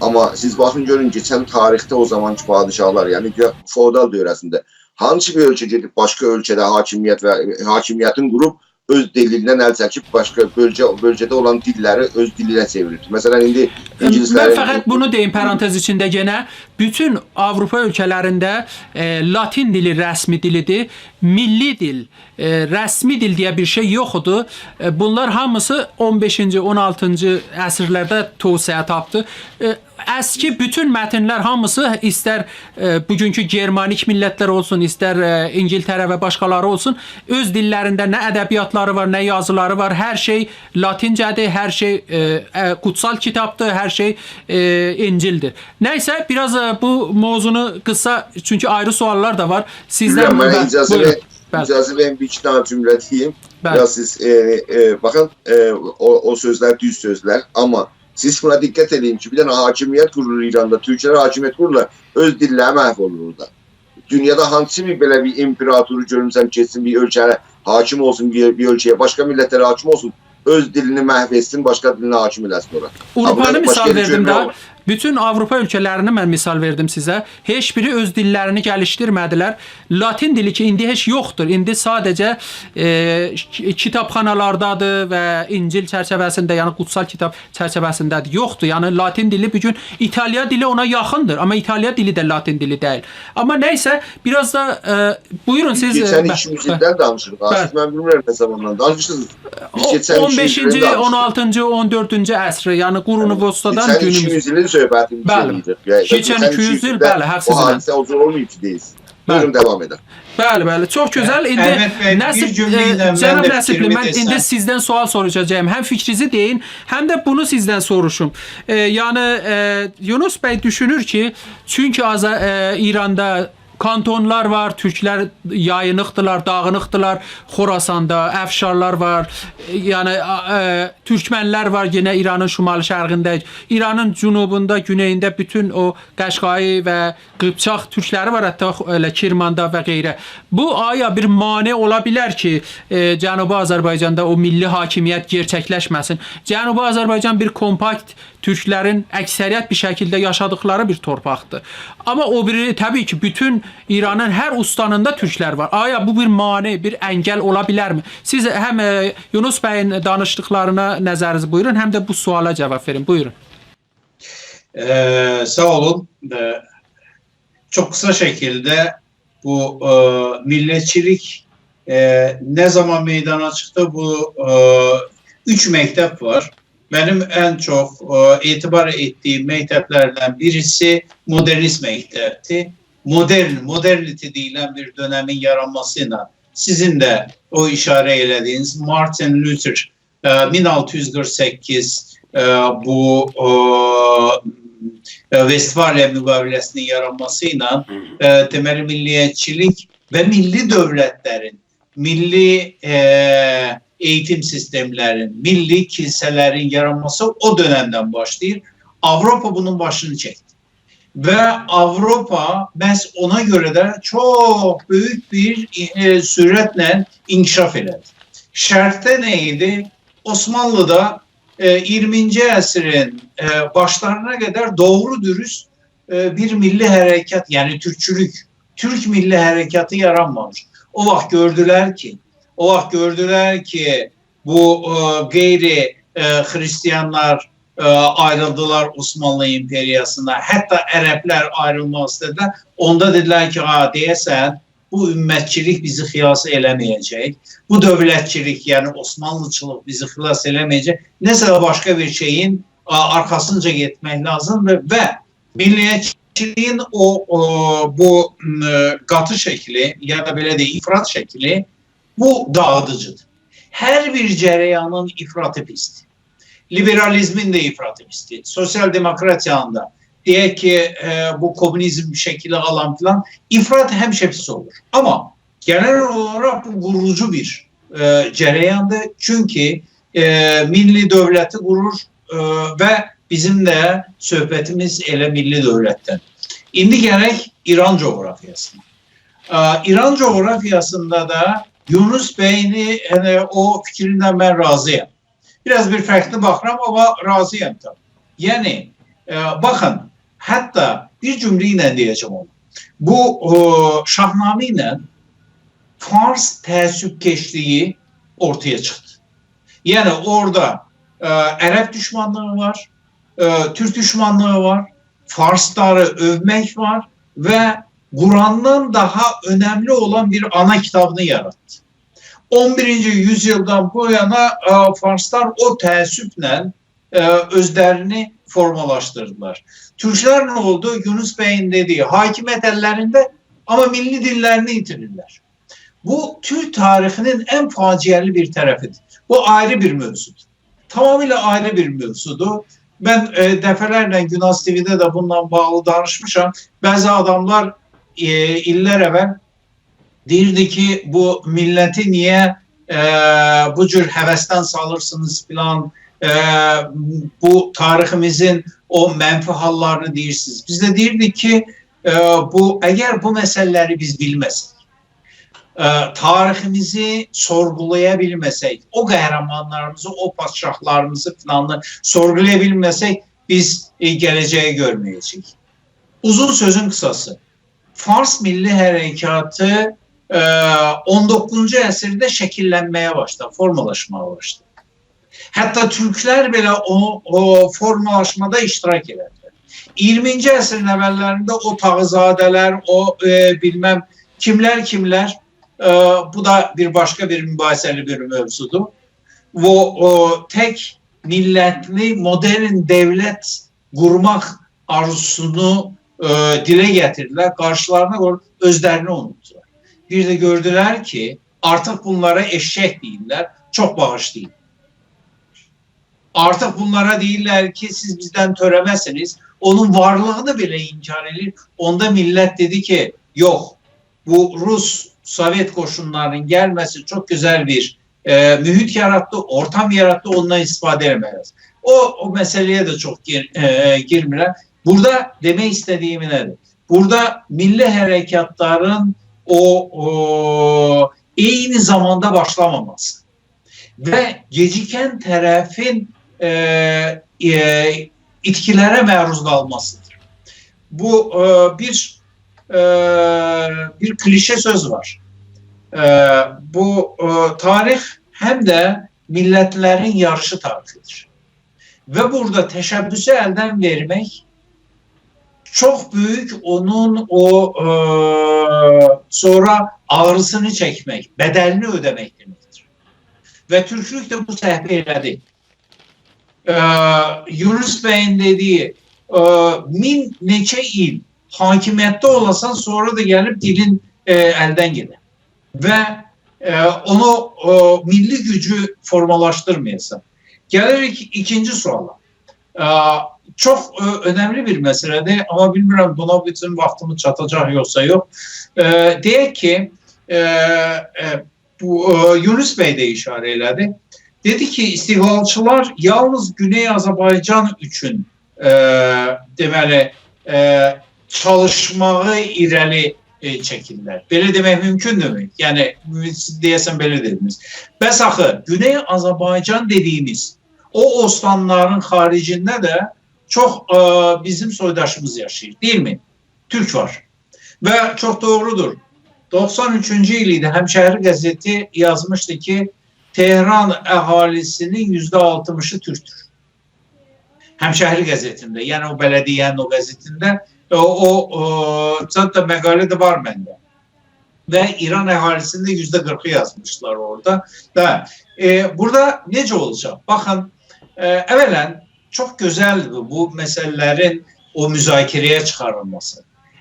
آمما سیز باخین، گؤرون، کئچن تاریخده او زامانکی پادشاهلار، یعنی گؤ-، فئودال دؤوره‌سینده هانسی بیر اؤلکه گئدیب باشقا اؤلکه‌ده حاکمیت و حاکمیتین قوروب اؤز دیلیندن ال چکیب باشقا بؤلگه، بؤلگه‌ده اولان دیللری اؤز دیلینه چئویریب؟ مثلا، ایندی من اینگیلیسلرین فقط بونو دئییم پرانتز ایچینده یئنه. بوتون آوروپا اؤلکه‌لرینده، ائ، لاتین دیلی رسمی دیلیدیر. میللی دیل، ائ، رسمی دیل دئیه بیر شئی یوخدور. ائ، بونلار هامیسی اون بئشینجی، اون آلتینجی عصرلرده توسعه تاپدی. ائ، اسکی بوتون متنلر هامیسی، ایستر، ائ، بوگونکو گرمانیک میللتلر اولسون، ایستر، ائ، اینگیلتره و باشقالاری اولسون، اؤز دیللرینده نه ادبیاتلاری وار، نه یازیلاری وار، هر شئی لاتینجه‌دیر، هر شئی، ائ، ائ، قوتسال کیتابدیر، هر شئی، ائ، انجیلدیر. نه‌یسه، بیر آز، ائ، بو موضوعنو قیسا، چونکی آیری سؤاللار دا وار. سیزدن بیلیرم، من بلی، اجازه بویورون. وئر-، بلی. اجازه وئرین، بیر ایکی دنه جمله دئییم. بلی. بیر آز سیز، ائ، ائ، باخین، ائ، او، او سؤزلر دوز سؤزلر، آمما سیز بونا دقت ائدین کی، بیر دنه حاکمیت قورولور ایراندا، تورکلر حاکمیت قورورلار، اؤز دیللری محو اولور اورادا. دونیادا هانسی بیر بئله بیر ایمپراتورو گؤرموسن کئچسین، بیر اؤلکه‌یه حاکم اولسون، بیر، بیر اؤلکه‌یه، باشقا میللتلره حاکم اولسون، اؤز دیلینی محو ائتسین، باشقا دیلینه حاکم ائله‌سین اورا؟ آوروپانی آمما باشقا مثال یئری وئردیم گؤرمک ده. اولمور. بوتون آوروپا اؤلکه‌لرینی من مثال وئردیم سیزه. هئچ بیری اؤز دیللرینی گلیشدیرمه‌دیلر. لاتین دیلی کی، ایندی هئچ یوخدور. ایندی ساده‌جه، ائ، کی-، کیتابخانالاردادیر و انجیل چرچیوه‌سینده، یعنی قوتسال کیتاب چرچیوه‌سینده‌دیر. یوخدور. یعنی لاتین دیلی بوگون ایتالیا دیلی اونا یاخیندیر، آمما ایتالیا دیلی ده لاتین دیلی دئییل. آمما نه‌یسه، بیر آز دا، ائ، بویورون سیز، ائ، کئچن بلی، ایکی یوز بلی. ایلدن دانیشیریق. بلی. سیز، من بیلمیرم نه زاماندان دانیشیرسینیز. بیز او، کئچن ایکی یوز ایلدن اون بئشینجی، دانیشیریق. اون آلتینجی، اون دؤردونجو عصری، یعنی قرون وسطادان گونوموز. کئچن ایکی یوز ایلین صحبتینی، بلی. ائله‌ییریک. یعنی، کئچن کئچن ایکی یوز ایل، ایکی یوز ایلده بلی، بو حقیقسیزینه. حادثه اوجور اولماییب کی، دئییرسینیز. بلی. بویورون، داوام ائدک. بلی، بلی، چوخ گؤزل. ایندی احمد بی، بیر نصیب، جمله ائ، ایله من جناب ده نصیبلی، فیکریمی من ایندی دئسم. سیزدن سؤال سوروشاجاغام. هم فیکرینیزی دئیین، هم ده بونو سیزدن سوروشوم. ائ، یعنی، ائ، یونس بی دوشونور کی، چونکی آذا-، ائ، ایراندا کانتونلار وار، تورکلر یایینیقدیلار، داغینیقدیلار، خوراساندا افشارلار وار، ائ، یعنی، ائ، ائ، تورکمنلر وار یئنه ایرانین شمال شرقینده، ایرانین جنوبوندا، گونئیینده بوتون او قشقایی و قیپچاق تورکلری وار، حتی خو-، ائله کرماندا و غیره. بو آیا بیر مانع اولا بیلر کی، ائ، جنوبی آذربایجاندا او میللی حاکمیت گئرچکلشمه‌سین؟ جنوبی آذربایجان بیر کومپاکت تورکلرین اکثریت بیر شکیلده یاشادیقلاری بیر تورپاقدیر. آمما او بیری، طبیعی کی، بوتون ایرانین هر اوستانیندا تورکلر وار. آیا بو بیر مانع، بیر انگل اولا بیلرمی؟ سیز هم، ائ، یونس بیین دانیشدیقلارینا نظرینیزی بویورون، هم ده بو سؤالا جواب وئرین. بویورون. ائ، ساغ اولون. ائ، چوخ قیسا شکیلده بو، ائ، میللتچیلیک، ائ، نه زامان میدانا چیخدی؟ بو، ائ، اوچ مکتب وار. منیم ان چوخ، ائ، اعتبار ائتدیگیم مکتب‌لردن بیریسی مدرنیست مکتبی‌دیر. مدرن، modernity دئییلن بیر دؤنمین یارانماسی ایله سیزین ده او ایشاره ائله‌دیگینیز مارتین لوتر، ائ، مین آلتی یوز قیرخ سککیز، ائ، بو، ائ، ائ، وستفالیا مقاوله‌سینین یارانماسی ایله، ائ، دئمه‌لی، میللیتچیلیک و میللی دؤولتلرین، میللی، ائ، ائییتیم سیستم‌لرین، میللی کیلسه‌لرین یارانماسی او دؤنمدن باشلاییر. آوروپا بونون باشینی چکدی. و آوروپا محض اونا گؤره ده چوخ بؤیوک بیر، ائ، سرعتله انکشاف ائله‌دی. شرطده نه ایدی؟ عثمانلی‌دا، ائ، اییرمینجی عصرین، ائ، باشلارینا قدر دوغرو دوروست، ائ، بیر میللی حرکت، یعنی تورکچولوک، تورک میللی حرکتی یارانمامیش. او واخت گؤردولر کی، او واخت گؤردولر کی، بو، ائ، غیر، ائ، خریستیانلار، ائ، آیریلدیلار عثمانلی ایمپریاسینا، حتی عرب‌لر آیریلماق ایسته‌دیلر. اوندا دئدیلر کی، «ها، دئیه‌سن، بو امتچیلیک بیزی خلاص ائله‌مه‌یه‌جک. بو دؤولتچیلیک، یعنی عثمانلیچیلیق بیزی خلاص ائله‌مه‌یه‌جک. نه‌سه باشقا بیر شئیین، آ، آرخاسینجا گئتمک لازیمدیر.» و میللیتچیلیگین او، او، بو، م، قاتی شکلی، یا دا بئله دئیک، افراط شکلی، بو داغیدیجیدیر. هر بیر جریانین افراطی پیسدیر. لیبرالیزمین ده افراطی پیسدیر. سوسیال دموکراتیانین دا، دئیک کی، ائ، بو کومونیزم شکلی آلان فلان، افراط همیشه پیس اولور. آمما گئنل اولاراق بو قوروجو بیر، ائ، جریاندیر. چونکی، ائ، میللی دؤولتی قورور، ائ، و بیزیم ده صحبتیمیز ائله میللی دؤولتدن. ایندی گلک ایران جغرافیاسینا. ائ، ایران جغرافیاسیندا دا یونس بیگین، یعنی، او فیکریندن من راضی‌یام. بیر آز بیر فرقلی باخیرام، آمما راضی‌یام دا. یعنی، ائ، باخین، حتی بیر جمله ایله دئیه‌جم اونو. بو، او، شاهنامه ایله فارس تعصب‌کشلیگی اورتایا چیخدی. یعنی اورادا، ائ، عرب دوشمانلیغی وار، ائ، تورک دوشمانلیغی وار، فارسلاری اؤومک وار و قرآندان داها اؤنملی اولان بیر آنا کیتابینی یاراتدی. اون بیرینجی یوز ایلدن بو یانا، ائ، فارسلار او تعصبله، ائ، اؤزلرینی فورمالاشدیردیلار. تورکلر نه اولدو؟ یونس بیگین دئدیگی، حاکمیت اللرینده، آمما میللی دیللرینی ایتیریرلر. بو، تورک تاریخینین ان فاجعه‌لی بیر طرفیدیر. بو آیری بیر موضوعدور. تمامیله آیری بیر موضوعدور. من، ائ، دفعه‌لرله گوناز تی‌وی‌ده ده بونونلا باغلی دانیشمیشام. بعضی آداملار، ائ، ایللر اول دئییردی کی، بو میللتی نییه، ائ، بو جور هوسدن سالیرسینیز فلان، ائ، بو تاریخیمیزین او منفی حاللارینی دئییرسینیز. بیز ده دئییردیک کی، ائ، بو، اگر بو مسئله‌لری بیز بیلمه‌سک، ائ، تاریخیمیزی سورغولایا بیلمه‌سک، او قهرمانلاریمیزی، او پادشاهلاریمیزی فلانینی سورغولایا بیلمه‌سک، بیز، ائ، گله‌جه‌یی گؤرمه‌یه‌جه‌ییک. اوزون سؤزون قیساسی، فارس میللی حرکاتی، ائ، اون دوققوزونجو عصرده شکیللنمه‌یه باشلادی، فورمالاشماغا باشلادی. حتی تورکلر بئله او، او فورمالاشمادا اشتراک ائله‌دیلر. اییرمینجی عصرین اوللرینده او تاغی‌زاده‌لر، او، ائ، بیلمم کیملر، کیملر، ائ، بو دا بیر باشقا بیر مباحثه‌لی بیر موضوعدور. او، او تک میللتلی مدرن دؤولت قورماق آرزوسونو، ائ، دیله گتیردیلر، قارشیلارینا قویوب اؤزلرینی اونوتدولار. بیر ده گؤردولر کی، آرتیق بونلارا ائششک دئییرلر، چوخ باغیشلایین. آرتیق بونلارا دئییرلر کی، سیز بیزدن تؤره‌مه‌سینیز، اونون وارلیغینی بئله انکار ائدیر. اوندا میللت دئدی کی، یوخ، بو روس، سووئت قوشونلارینین گلمه‌سی چوخ گؤزل بیر، ائ، محیط یاراتدی، اورتام یاراتدی، اوندان استفاده ائله‌مه‌لی‌ییز. او، او مسئله‌یه ده چوخ گیر-، ائ، گیرمیرم. بورادا دئمک ایسته‌دیگیم نه‌دیر؟ بورادا میللی حرکاتلارین او، او، عینی زاماندا باشلاماماسی و گئجیکن طرفین، ائ، ائ، ایتکی‌لره معروض قالماسیدیر. بو، ائ، بیر، ائ، بیر کلیشه سؤز وار. ائ، بو، ائ، تاریخ هم ده میللتلرین یاریشی تاریخیدیر. و بورادا تشبثو الدن وئرمک چوخ بؤیوک اونون او، ائ، سونرا آغریسینی چکمک، بدلینی اؤده‌مک دئمکدیر. و تورکلوک ده بو سهوی ائله‌دی. ائ، یونس بیین دئدیگی، ائ، مین نئچه ایل حاکمیتده اولاسان، سونرا دا گلیب دیلین، ائ، الدن گئدر. و، ائ، اونو، ائ، میللی گوجو فورمالاشدیرمایاسان. گلیریک ایکینجی سؤالا. ائ، چوخ، ائ، اؤنملی بیر مسئله‌دیر، آمما بیلمیرم، بونا بوتون واختیمیز چاتاجاق، یوخسا یوخ. ائ، دئیک کی، ائ، ائ، بو، ائ، یونس بی ده ایشاره ائله‌دی. دئدی کی، استقلالچیلار یالنیز گونئی آذربایجان اوچون، ائ، دئمه‌لی، ائ، چالیشماغی ایره‌لی، ائ، چکیرلر. بئله دئمک مومکوندورمو؟ یعنی، سیز دئیه‌سن بئله دئدینیز. بس آخی، گونئی آذربایجان دئدیگیمیز او اوستانلارین خاریجینده ده چوخ، ائ، بیزیم سویداشیمیز یاشاییر، دئییلمی؟ تورک وار. و چوخ دوغرودور. دوخسان اوچونجو ایل ایدی، همشهری قزئتی یازمیشدی کی، تهران اهالیسینین یوزده آلتمیشی تورکدور. همشهری قزئتینده، یعنی او بلدیه‌نین او قزئتینده، او، او، او، حتی مقاله ده وار منده. و ایران اهالیسینین ده یوزده قیرخی یازمیشلار اورادا. دا، ائ، بورادا نئجه اولاجاق؟ باخین، ائ، اولاً، چوخ گؤزلدیر بو مسئله‌لرین او مذاکره‌یه چیخاریلماسی.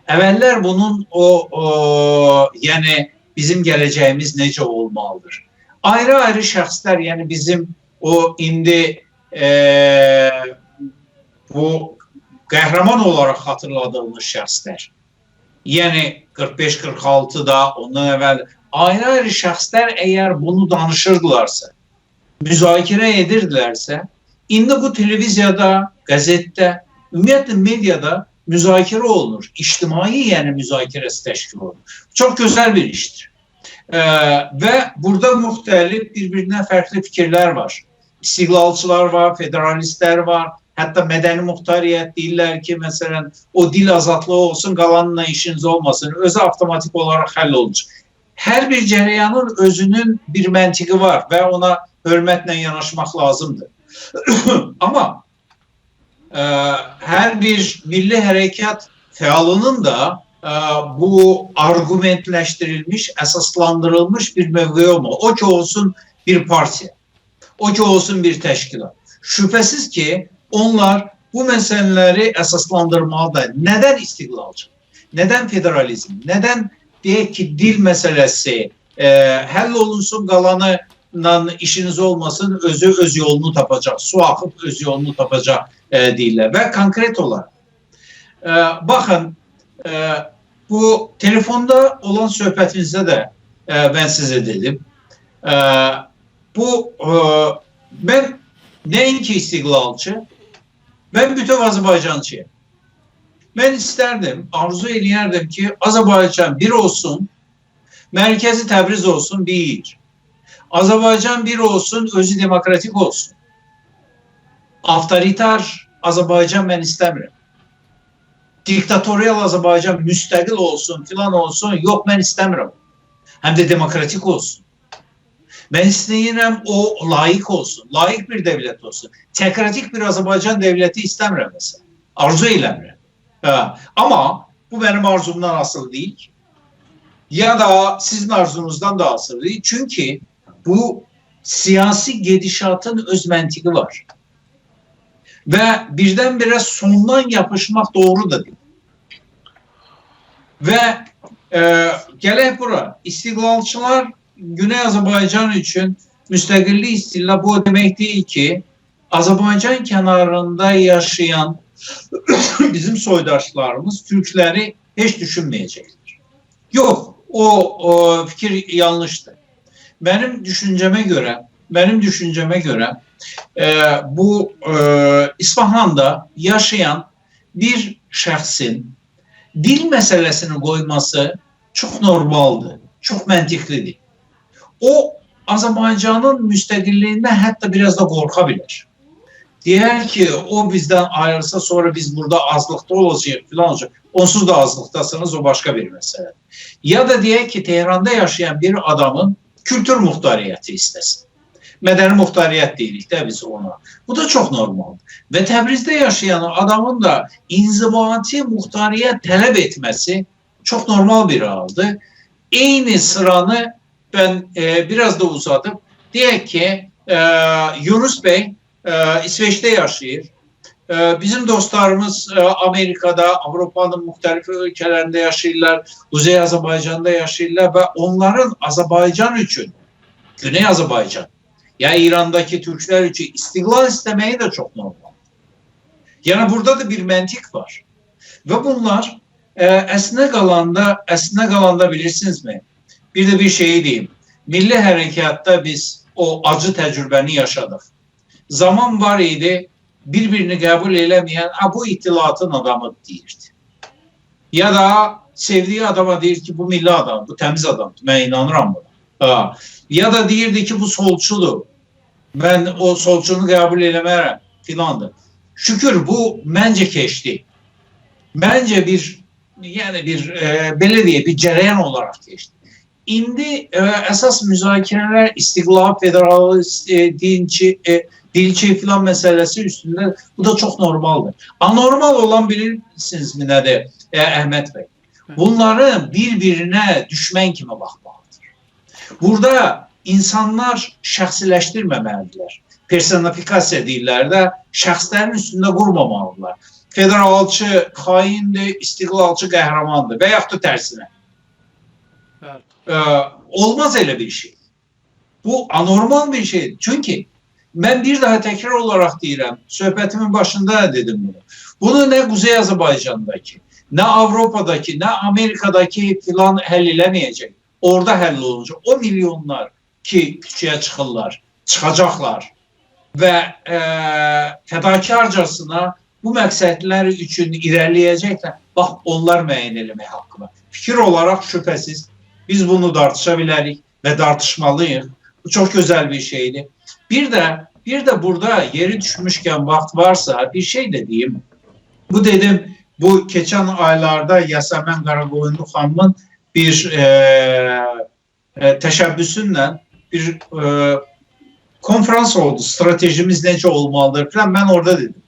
اوللر بونون او، او، یعنی بیزیم گله‌جه‌ییمیز نئجه اولمالیدیر؟ آیری-آیری شخصلر، یعنی بیزیم او ایندی، ائ، بو قهرمان اولاراق خاطیرلادیغیمیز شخصلر، یعنی قیرخ بئش، قیرخ آلتیدا، اوندان اول آیری-آیری شخصلر اگر بونو دانیشیردیلارسا، مذاکره ائدیردیلرسه، ایندی بو تلویزیادا، قزئتده، عمومیتله مئدیادا مذاکره اولونور. اجتماعی، یعنی مذاکره‌سی تشکیل اولونور. چوخ گؤزل بیر ایشدیر. ائ، و بورادا مختلف، بیر-بیریندن فرقلی فیکیرلر وار. استقلالچیلار وار، فدرالیستلر وار، حتی مدنی مختاریت دئییرلر کی، مثلاً، او دیل آزادلیغی اولسون، قالانینلا ایشینیز اولماسین، اؤزو آوتوماتیک اولاراق حل اولونور. هر بیر جریانین اؤزونون بیر منطقی وار و اونا حؤرمتله یاناشماق لازیمدیر. آمما، ائ، هر بیر میللی حرکت فعالینین دا، ائ، بو آرگومنتلشدیریلمیش، اساسلاندیریلمیش بیر موقعی اولمالی. او کی اولسون بیر پارتیا، او کی اولسون بیر تشکیلات. شبهه‌سیز کی، اونلار بو مسئله‌لری اساسلاندیرمالیدیر. ندن استقلالچی؟ ندن فدرالیزم؟ ندن، دئیک کی، دیل مسئله‌سی، ائ، حل اولونسون، قالانینان ایشینیز اولماسین، اؤزو اؤز یولونو تاپاجاق، سو آخیب اؤز یولونو تاپاجاق، ائ، دئییرلر. و کونکرئت اولاراق، ائ، باخین، ائ، بو تلفوندا اولان صحبتینیزده ده، ائ، من سیزه دئدیم. ائ، بو، ائ، من نه‌اینکی استقلالچی، من بوتؤو آذربایجانچی‌یام. من ایستردیم، آرزو ائله‌یردیم کی، آذربایجان بیر اولسون، مرکزی تبریز اولسون، بیر. آذربایجان بیر اولسون، اؤزو دموکراتیک اولسون. آوتوریتار آذربایجان من ایسته‌میرم. دیکتاتوریال آذربایجان مستقل اولسون، فلان اولسون، یوخ، من ایسته‌میرم. هم ده دموکراتیک اولسون. من ایسته‌ییرم او لایق اولسون، لایق بیر دؤولت اولسون. تئوکراتیک بیر آذربایجان دؤولتی ایسته‌میرم، مثلاً. آرزو ائله‌میرم. هه، آمما بو منیم آرزومدان آسیلی دئییل. یا دا سیزین آرزونوزدان دا آسیلی دئییل. چونکی بو سیاسی گئدیشاتین اؤز منطقی وار. و بیردن-بیره سوندان یاپیشماق دوغرو دا دئییل. و، ائ، گلک بورا. استقلالچیلار گونئی آذربایجان اوچون مستقللیک ایسته‌ییرلر. بو او دئمک دئییل کی، آذربایجان کناریندا یاشایان بیزیم سویداشلاریمیز تورکلری هئچ دوشونمه‌یه‌جکلر. یوخ، او، او فیکیر یانلیشدیر. منیم دوشونجه‌مه گؤره، منیم دوشونجه‌مه گؤره، ائ، بو، ائ، اصفهاندا یاشایان بیر شخصین دیل مسئله‌سینی قویماسی چوخ نورمالدیر، چوخ منطقلی‌دیر. او، آذربایجانین مستقللیگیندن حتی بیر آز دا قورخا بیلر. دئیر کی، او بیزدن آیریلسا، سونرا بیز بورادا آزلیقدا اولاجاغیق، فلان اولاجاق. اونسوز دا آزلیقداسینیز، او باشقا بیر مسئله‌دیر. یا دا دئیک کی، تهراندا یاشایان بیر آدامین کولتور مختاریتی ایسته‌سین. مدنی مختاریت دئییریک ده بیز اونا. بو دا چوخ نورمالدیر. و تبریزده یاشایان آدامین دا انضباطی مختاریت طلب ائتمه‌سی چوخ نورمال بیر حالدیر. عینی سیرانی من، ائ، بیر آز دا اوزادیب، دئیک کی، ائ، یونس بی، ائ، ایسوئچده یاشاییر. ائ، بیزیم دوستلاریمیز، ائ، آمریکادا، آوروپانین موختلیف اؤلکه‌لرینده یاشاییرلار، قوزئی آذربایجاندا یاشاییرلار و اونلارین آذربایجان اوچون، گونئی آذربایجان، یا ایرانداکی تورکلر اوچون استقلال ایسته‌مه‌یی ده چوخ نورمال. یعنی، بورادا دا بیر منطق وار. و بونلار، ائ، اصلینده قالاندا، اصلینده قالاندا بیلیرسینیزمی؟ بیر ده بیر شئیی دئییم. میللی حرکتده بیز او آجی تجربه‌نی یاشادیق. زامان وار ایدی، بیر-بیرینی قبول ائله‌مه‌ین، «آ، بو اطلاعاتین آدامی»دیر دئییردی. یا دا سئودیگی آداما دئییر کی، «بو میللی آدام، بو تمیز آدامدیر، من اینانیرام بونا.» ها. یا دا دئییردی کی، «بو سولچودور، من او سولچونو قبول ائله‌مه‌رم»، فیلاندیر. شوکور، بو منجه کئچدی. منجه بیر، یعنی بیر، ائ، بئله دئیک، بیر جریان اولاراق کئچدی. ایندی، ائ، اساس مذاکره‌لر استقلال، فدرال، ائ، دینچی، ائ، دیلچی فیلان مسئله‌سی اوستونده، بو دا چوخ نورمالدیر. آنورمال اولان، بیلیرسینیزمی نه‌دیر، ائ، احمد بی؟ هه. بونلارین بیر-بیرینه دوشمن کیمی باخمالیدیر. بورادا اینسانلار شخصی‌لشدیرمه‌مه‌لیدیرلر. پرسونیفیکاسیا دئییرلر ده، شخصلرین اوستونده قورمامالیدیرلار. فدرالچی خائندیر، استقلالچی قهرماندیر و یاخود دا ترسینه. بلی. ائ، اولماز ائله بیر شئی. بو آنورمال بیر شئیدیر. چونکی من بیر داها تکرار اولاراق دئییرم، صحبتیمین باشیندا دا دئدیم بونو. بونو نه قوزئی آذربایجانداکی، نه آوروپاداکی، نه آمریکاداکی فیلان حل ائله‌مه‌یه‌جک. اورادا حل اولوناجاق. او میلیونلار کی، کوچه‌یه چیخیرلار، چیخاجاقلار و، ائ، فداکارجاسینا بو مقصدلر اوچون ایره‌لی‌یه‌جکلر. باخ، اونلار معین ائله‌مک حاققی وار. فیکیر اولاراق شبهه‌سیز بیز بونو تارتیشا بیلریک و تارتیشمالی‌ییق. بو چوخ گؤزل بیر شئیدیر. بیر ده، بیر ده بورادا یئری دوشموشکن، واخت وارسا، بیر شئی ده دئییم. بو دئدیم، بو کئچن آیلاردا یاسمن قاراقویونلو خانیمین بیر، ائ، ائ، تشبثونله بیر، ائ، کنفرانس اولدو، استراتژیمیز نئجه اولمالیدیر فیلان. من اورادا دئدیم.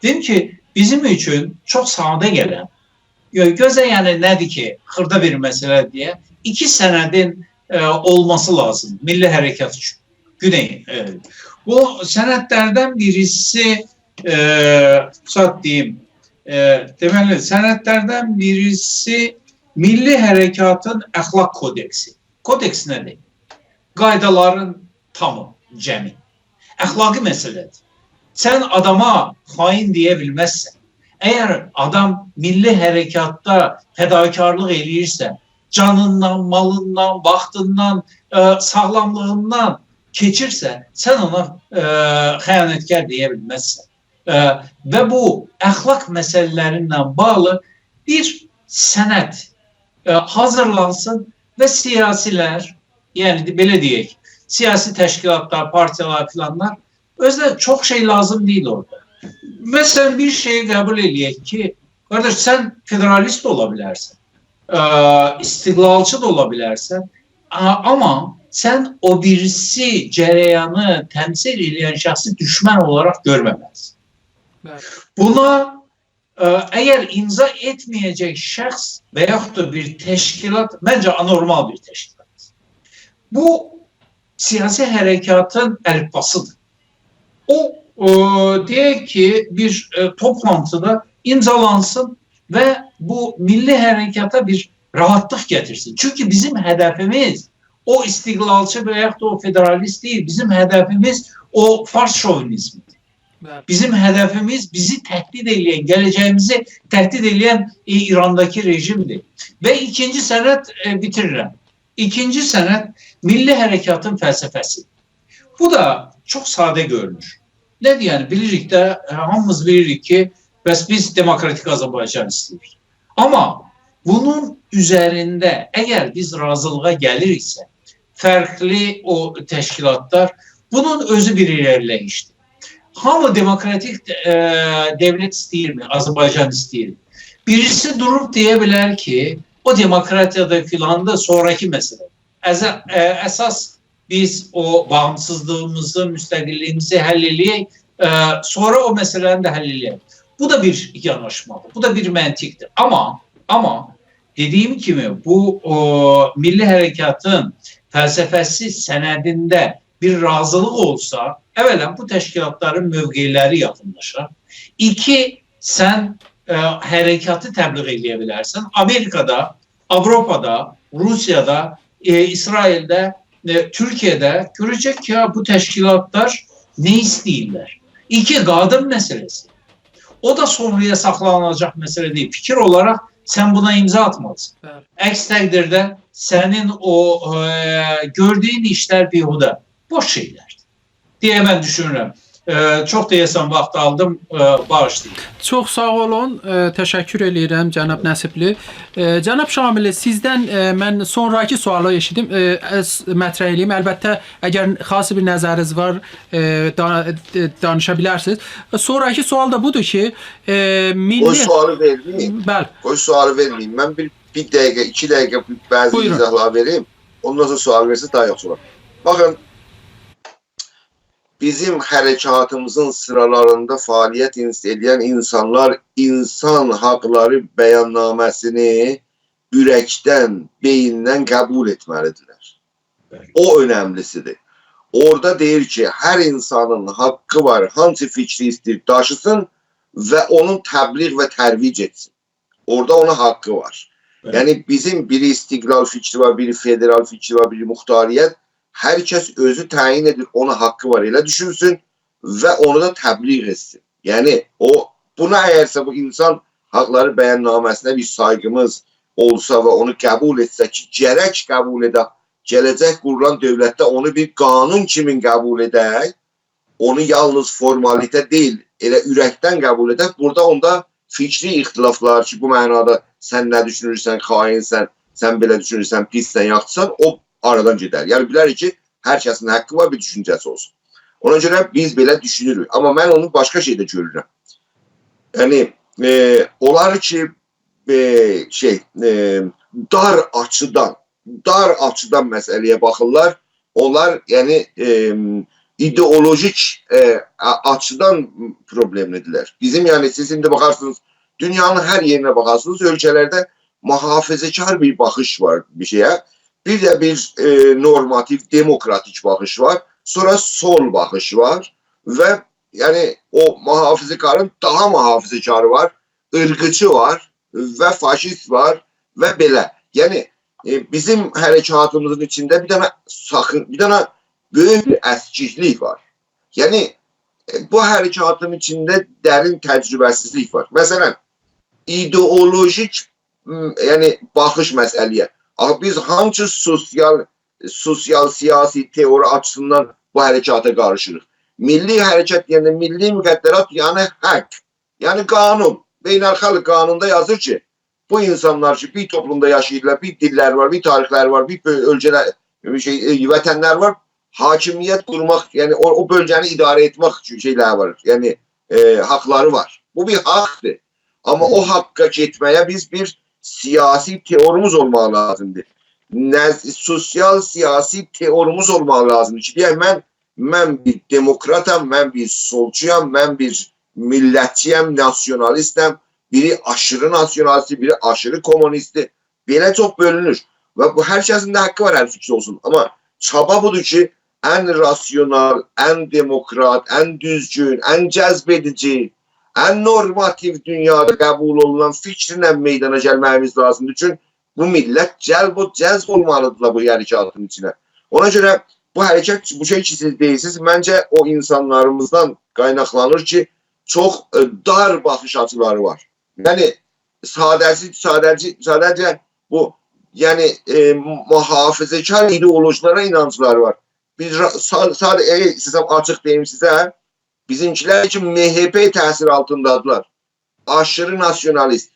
دئدیم کی، بیزیم اوچون چوخ ساده گلن، گؤ-، گؤزه، یعنی نه‌دیر کی، خیردا بیر مسئله دئیه، ایکی سندین، ائ، اولماسی لازیم میللی حرکت اوچون. گونئی، ائ، بو سندلردن بیریسی، ائ، قیسا دئییم، ائ، دئمه‌لی، سندلردن بیریسی میللی حرکتین اخلاق کودکسی. کودکس نه‌دیر؟ قایدالارین تامی، جمی. اخلاقی مسئله‌دیر. سن آداما خائن دئیه بیلمزسن. اگر آدام میللی حرکتده فداکارلیق ائله‌ییرسه، جانیندان، مالیندان، واختیندان، ائ، ساغلاملیغیندان کئچیرسه، سن اونا، ائ، خیانتکار دئیه بیلمزسن. ائ، و بو اخلاق مسئله‌لرینن باغلی بیر سند، ائ، حاضیرلانسین و سیاسی‌لر، یعنی دئ-، بئله دئیک، سیاسی تشکیلاتلار، پارتیالار فیلانلار، اؤزو ده چوخ شئی لازیم دئییل اورادا. مثلا، بیر شئیی قبول ائله‌یک کی، قارداش، سن فدرالیست اولا بیلرسن، ائ، استقلالچی دا اولا بیلرسن، آ-، آمما سن او بیریسی جریانی تمثیل ائله‌ین شخصی دوشمن اولاراق گؤرمه‌مه‌لیسن. بلی. بونا، ائ، اگر امضا ائتمه‌یه‌جک شخص و یاخود دا بیر تشکیلات، منجه، آنورمال بیر تشکیلات. بو، سیاسی حرکتین الیفباسیدیر. او، ائ، دئیک کی، بیر، ائ، توپلانتیدا امضالانسین و بو میللی حرکته بیر راحاتلیق گتیرسین. چونکی بیزیم هدفیمیز او استقلالچی و یاخود دا او فدرالیست دئییل. بیزیم هدفیمیز او فارس شووینیزمیدیر. بلی. بیزیم هدفیمیز بیزی تهدید ائله‌ین، گله‌جه‌ییمیزی تهدید ائله‌ین، ائ، ایرانداکی رژیمدیر. و ایکینجی سند، ائ، بیتیریرم. ایکینجی سند میللی حرکتین فلسفه‌سی. بو دا چوخ ساده گؤرونور. نه‌دیر، یعنی، بیلیریک ده، هامیمیز بیلیریک کی، بس بیز دموکراتیک آذربایجان ایسته‌ییریک. آمما بونون اوزرینده اگر بیز راضیلیغا گلیریکسه، فرقلی او تشکیلاتلار، بونون اؤزو بیر ایره‌لیله‌ییشدیر. هامی دموکراتیک، ائ، دؤولت ایسته‌ییرمی؟ آذربایجان ایسته‌ییر. بیریسی دوروب دئیه بیلر کی، او دموکراتیادیر، فیلاندیر، سونراکی مسئله. از-، ائ، اساس بیز او باغیمسیزلیغیمیزی، مستقللیگیمیزی حل ائله‌یک، ائ، سونرا او مسئله‌نی ده حل ائله‌یک. بو دا بیر یاناشمادیر، بو دا بیر منطقدیر. آمما، آمما دئدیگیم کیمی، بو، او، میللی حرکتین فلسفه‌سی سندینده بیر راضیلیق اولسا، اولاً بو تشکیلاتلارین موقع‌لری یاخینلاشار. ایکی، سن، ائ، حرکاتی تبلیغ ائله‌یه بیلرسن. آمریکادا، آوروپادا، روسیادا، ائ، اسرائیلده، ائ، تورکیه‌ده گؤره‌جک کی، یا، بو تشکیلاتلار نه ایسته‌ییرلر. ایکی، قادین مسئله‌سی. او دا سونرایا ساخلاناجاق مسئله دئییل. فیکیر اولاراق سن بونا امضا آتمالیسان. بلی. عکس تقدیرده سنین او، ائ، گؤردویون ایشلر بیهوده، بوش شئیلردیر دئیه من دوشونورم. ائ، چوخ دئیه‌سن واخت آلدیم، ائ، باغیشلایین. چوخ ساغ اولون، ائ، تشکر ائله‌ییرم، جناب نصیبلی. ائ، جناب شاملی، سیزدن، ائ، من سونراکی سؤالی ائشیدیم، ائ، از-، مطرح ائله‌ییم. البته، اگر خاص بیر نظرینیز وار، ائ، دا-، ائ، دانیشا بیلرسینیز. سونراکی سؤال دا بودور کی، ائ، قوی میللی سؤالی وئرمه‌ییم. بلی. قوی سؤالی وئرمه‌ییم. من بیر، بیر دقیقه، ایکی دقیقه بعضی بویورون. ایضاحلار وئریم. اوندان سونرا سؤال وئرسه داها یاخشی اولار. باخین، بیزیم حرکاتیمیزین سیرالاریندا فعالیت اینس-، ائله‌ین اینسانلار اینسان حاقلاری بیاننامه‌سینی اورکدن، بئییندن قبول ائتمه‌لیدیرلر. بلی. او اؤنملی‌سیدیر. اورادا دئییر کی، هر اینسانین حاققی وار، هانسی فیکری ایسته‌ییر داشیسین و اونو تبلیغ و ترویج ائتسین. اورادا اونون حاققی وار. بلی. یعنی، بیزیم بیری استقلال فیکری وار، بیری فدرال فیکری وار، بیری مختاریت. هر کس اؤزو تعیین ائدیر، اونون حاققی وار، ائله دوشونسون و اونو دا تبلیغ ائتسین. یعنی، او، بونا اگرسه بو اینسان حاقلاری بیاننامه‌سینه بیر سایغیمیز اولسا و اونو قبول ائتسک کی، گرک قبول ائدک، گله‌جک قورولان دؤولتده اونو بیر قانون کیمین قبول ائدک، اونو یالنیز فورمالیته دئییل، ائله اورکدن قبول ائدک. بورادا اوندا فیکری اختلافلار کی، بو معنادا سن نه دوشونورسن، خائنسن، سن بئله دوشونورسن، پیسسن، یاخشیسان، او آرادان گئدر. یعنی، بیلریک کی، هر کسین حاققی وار، بیر دوشونجه‌سی اولسون. اونا گؤره بیز بئله دوشونوروک. آمما من اونو باشقا شئیده گؤرورم. یعنی، ائ، اونلار کی، ائ، شئی، ائ، دار آچیدان، دار آچیدان مسئله‌یه باخیرلار. اونلار، یعنی، ائ، ایدئولوژیک، ائ، آ-، آچیدان پروبلئملی‌دیرلر. بیزیم، یعنی، سیز ایندی باخارسینیز، دونیانین هر یئرینه باخارسینیز، اؤلکه‌لرده محافظه‌کار بیر باخیش وار بیر شئیه. بیر ده بیر، ائ، نورماتیو، دموکراتیک باخیش وار. سونرا سول باخیش وار و، یعنی، او محافظه‌کارین داها محافظه‌کاری وار، عیرقچی وار و فاشیست وار و بئله. یعنی، ائ، بیزیم حرکاتیمیزین ایچینده بیر دنه ساخین-، بیر دنه بؤیوک بیر اسکیکلیک وار. یعنی، ائ، بو حرکاتین ایچینده درین تجربه‌سیزلیک وار. مثلا، ایدئولوژیک، م، یعنی، باخیش مسئله‌یه. آخی بیز هانسی سوسیال، سوسیال سیاسی تئوری آچیسیندان بو حرکاتا قاریشیریق؟ میللی حرکت دئینده میللی مقدرات، یعنی حاق، یعنی قانون، بین‌الخالق قانوندا یازیر کی، بو اینسانلار کی، بیر توپلومدا یاشاییرلار، بیر دیللری وار، بیر تاریخلری وار، بیر بؤ-، اؤلکه‌لر، بیر شئی، ائ، وطنلری وار، حاکمیت قورماق، یعنی او، او بؤلگه‌نی اداره ائتمک اوچون شئیلری وار، یعنی، ائ، حاقلاری وار. بو بیر حاقدیر. آمما او حاققا گئتمه‌یه بیز بیر سیاسی تئوریمیز اولماق لازیمدیر. نز-، سوسیال سیاسی تئوریمیز اولماق لازیمدیر کی، دئیک، من، من بیر دموکراتام، من بیر سولچویام، من بیر میللتچی‌یم، ناسیونالیستم، بیری آشیری ناسیونالیستی، بیری آشیری کومونیستی. بئله چوخ بؤلونور. و بو، هر کسین ده حاققی وار، هر فیکری اولسون. آمما چابا بودور کی، ان راسیونال، ان دموکرات، ان دوزگون، ان جذب ائدیجی، ان نورماتیو دونیادا قبول اولونان فیکرله میدانا گلمه‌ییمیز لازیمدیر. چونکی بو میللت جلب، جذب اولمالیدیرلار بو حرکاتین ایچینه. اونا گؤره بو حرکت، بو شئی کی، سیز دئییرسینیز، منجه او اینسانلاریمیزدان قایناقلانیر کی، چوخ، ائ، دار باخیش آچیلاری وار. یعنی، ساده‌سی، ساده‌جی-، ساده‌جه بو، یعنی، ائ، محافظه‌کار ایدئولوژی‌لره اینانجلاری وار. بیز را-، سا-، ساده، ائ، ایسته‌سم آچیق دئییم سیزه، بیزیمکیلر کی، م‌ه‌پ تأثیری آلتیندادیلار. آشیری ناسیونالیست.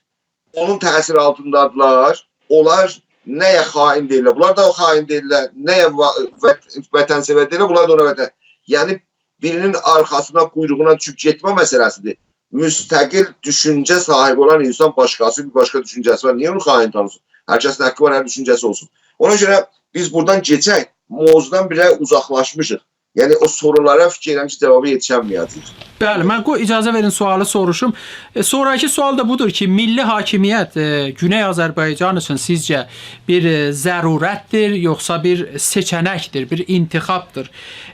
اونون تأثیری آلتیندادیلار. اونلار نه‌یه خائن دئییرلر؟ بونلار دا او خائن دئییرلر. نه‌یه وا-، وط-، وطن‌سئور دئییرلر؟ بونلار دا اونا وطن. یعنی، بیرینین آرخاسینا، قویروغونا دوشوب گئتمه مسئله‌سیدیر. مستقل دوشونجه صاحیبی اولان اینسان باشقاسی، بیر باشقا دوشونجه‌سی وار. نییه اونو خائن تانیسین؟ هر کسین حاققی وار، هر دوشونجه‌سی اولسون. اونا گؤره بیز بورادان گئچک، موضوعدان بیر آز اوزاقلاشمیشیق. یعنی او سورولارا فیکیر ائدیرم کی، جاوابی یئتیشنمیه‌جه‌ییک. بلی، من قوی اجازه وئرین سؤالی سوروشوم. ائ، سونراکی سؤال دا بودور کی، میللی حاکمیت، ائ، گونئی آذربایجان اوچون سیزجه بیر، ائ، ضرورتدیر، یوخسا بیر سئچنکدیر، بیر انتخابدیر؟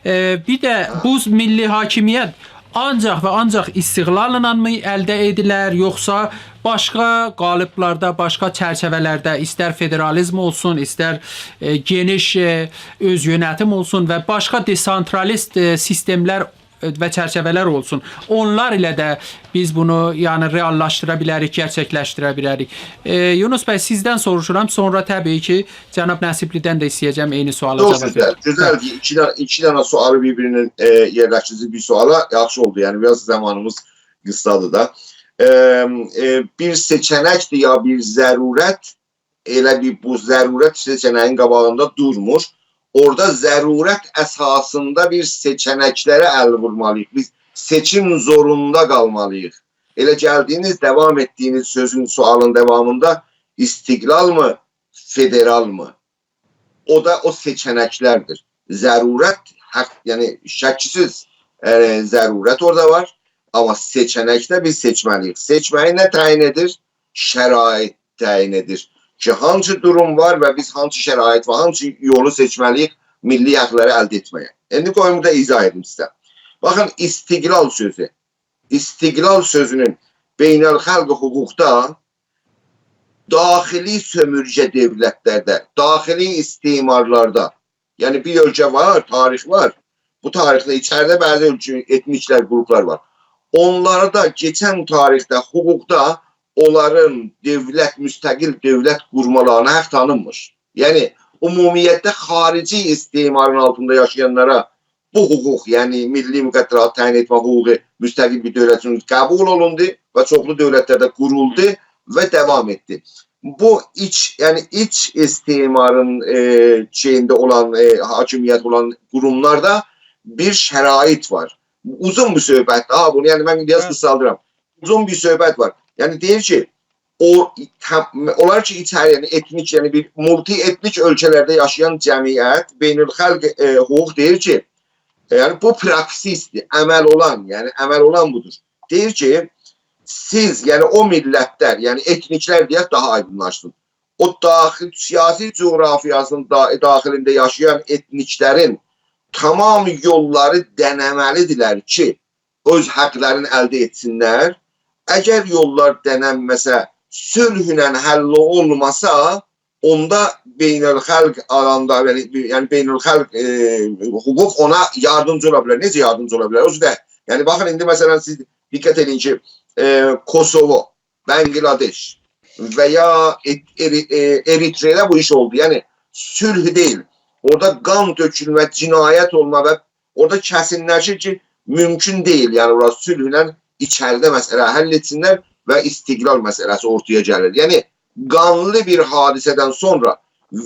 ائ، بیر ده بو میللی حاکمیت آنجاق و آنجاق استقلاللا می الده ائدیلر، یوخسا باشقا قالیبلاردا، باشقا چرچیوه‌لرده، ایستر فدرالیزم اولسون، ایستر، ائ، گئنیش، ائ، اؤز یؤنتیم اولسون و باشقا دسانترالیست، ائ، سیستملر، ائ، و چرچیوه‌لر اولسون، اونلار ایله ده بیز بونو، یعنی، رئاللاشدیرا بیلریک، گئرچکلشدیره بیلریک. ائ، یونس بی، سیزدن سوروشورام، سونرا طبیعی کی، جناب نصیبلی‌دن ده ایسته‌یه‌جم عینی سؤالا چوخ جاواب گؤزل، وئرسین. گؤزل کی، ایکی دنه، ایکی دنه سؤالی بیر-بیرینین، ائ، یئرلشدیردی بیر سؤالا، یاخشی اولدو. یعنی، بیر آز زامانیمیز قیسسادیر دا. ائ، ائ، بیر سئچنکدیر یا بیر ضرورت، ائله بیر بو ضرورت سئچنه‌یین قاباغیندا دورمور. اورادا ضرورت اساسیندا بیر سئچنکلره ال وورمالی‌ییق. بیز سئچیم زوروندا قالمالی‌ییق. ائله گلدیگینیز، داوام ائتدیگینیز سؤزون، سؤالین داوامیندا استقلال‌می، فدرال‌می؟ او دا او سئچنکلردیر. ضرورت، حق، یعنی شکسیز، ائ، ضرورت اورادا وار. آمما سئچنکده بیز سئچمه‌لی‌ییک. سئچمه‌یی نه تعیین ائدیر؟ شرایط تعیین ائدیر کی، هانسی دوروم وار و بیز هانسی شرایط و هانسی یولو سئچمه‌لی‌ییک میللی حقلری الده ائتمه‌یه. ایندی قویون بورادا ایضاح ائدیم سیزه. باخین، استقلال سؤزو. استقلال سؤزونون بین‌الخالق حقوقدا داخلی سؤمورگه دؤولتلرده، داخلی استعمارلاردا، یعنی بیر اؤلکه وار، تاریخ وار. بو تاریخده ایچریده بعضی اؤلکه، ائتنیکلر، قروپلار وار. اونلاردا کئچن تاریخده حقوقدا اونلارین دؤولت، مستقل دؤولت قورمالارینا حق تانینمیر. یعنی، عمومیتله خاریجی استعمارین آلتیندا یاشایانلارا بو حقوق، یعنی میللی مقدرات تعیین ائتمه حقوقو مستقل بیر دؤولت اوچون قبول اولوندو و چوخلو دؤولتلر ده قورولدو و داوام ائتدی. بو ایچ، یعنی ایچ استعمارین، ائ، شئیینده اولان، ائ، حاکمیت اولان قوروملاردا بیر شرایط وار. اوزون بیر صحبتدیر ها، بونو، یعنی، من بیر آز، هه، قیسالدیرام. اوزون بیر صحبت وار. یعنی، دئییر کی، او، تم-، اونلار کی، ایچری، یعنی، ائتنیک، یعنی، بیر مولتی‌ائتنیک اؤلکه‌لرده یاشایان جمعیت، بین‌الخالق، ائ، حقوق دئییر کی، ائ، یعنی، بو پراکسیسدیر، عمل اولان، یعنی، عمل اولان بودور. دئییر کی، سیز، یعنی، او میللتلر، یعنی، ائتنیکلر دئیک، داها آیدینلاشسین. او داخل، سیاسی جغرافیاسینین دا-، داخلینده یاشایان ائتنیکلرین تمام یوللاری دنه‌مه‌لی‌دیرلر کی، اؤز حقلرینی الده ائتسینلر. اگر یوللار دننمه‌سه، صلحله حل اولماسا، اوندا بین‌الخالق آلاندا، یعنی، یعنی بین‌الخالق، ائ، حقوق اونا یاردیمجی اولا بیلر. نئجه یاردیمجی اولا بیلر؟ اؤزو ده، یعنی، باخین، ایندی، مثلا، سیز دقت ائدین کی، ائ، کوسوو، بنگلادش و یا ات-، اری-، ائ، اریتره‌ده بو ایش اولدو. یعنی، صلح دئییل. اورادا قان تؤکولمه، جنایت اولما و اورادا کسینلشیر کی، مومکون دئییل، یعنی، اورا صلحله ایچریده مسئله حل ائتسینلر و استقلال مسئله‌سی اورتایا گلیر. یعنی، قانلی بیر حادثه‌دن سونرا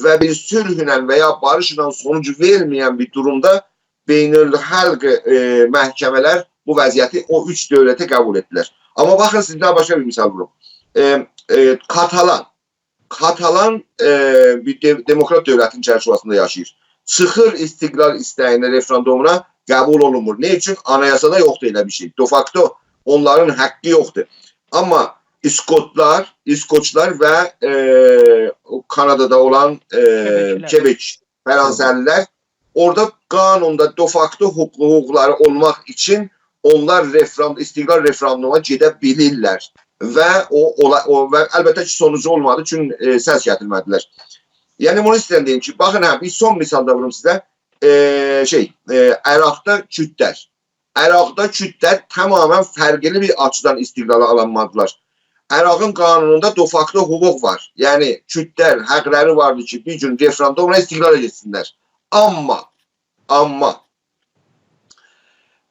و بیر صلحله و یا باریشلا سونوج وئرمه‌ین بیر دورومدا بین‌الخالق، ائ، محکمه‌لر بو وضعیتی او اوچ دؤولته قبول ائتدیلر. آمما باخین، سیزه باشقا بیر مثال ووروم. ائ، ائ، کاتالان، کاتالان، ائ، بیر دئ-، دموکرات دؤولتین چرچیوه‌سینده یاشاییر. چیخیر استقلال ایسته‌یینه، رفراندومونا، قبول اولونمور. نه اوچون؟ آنایاسادا یوخدور ائله بیر شئی. دفاکتو اونلارین حقی یوخدور. آمما اسکوتلار، اسکوچلار و، ائ، او کانادادا اولان، ائ، کبکلی‌لر. کبک، فرانسه‌لی‌لر اورادا قانوندا دفاکتو حقوق-، حقوقلاری اولماق اوچون اونلار رفراند-، استقلال رفراندومونا گئده بیلیرلر. و او، اولا-، او، و البته کی، سونوجو اولمادی، چون، ائ، سس گتیرمه‌دیلر. یعنی، بونو ایسته‌ییرم دئییم کی، باخین، هه، بیر سون مثال دا ووروم سیزه. ائ، شئی، ائ، عراقدا کوردلر. عراقدا کوردلر تماما فرقلی بیر آچیدان استقلالا آلانمادیلار. عراقین قانونوندا دفاکتو حقوق وار. یعنی، کوردلر حقلری واردی کی، بیر گون رفراندوملا استقلالا گئتسینلر. آمما، آمما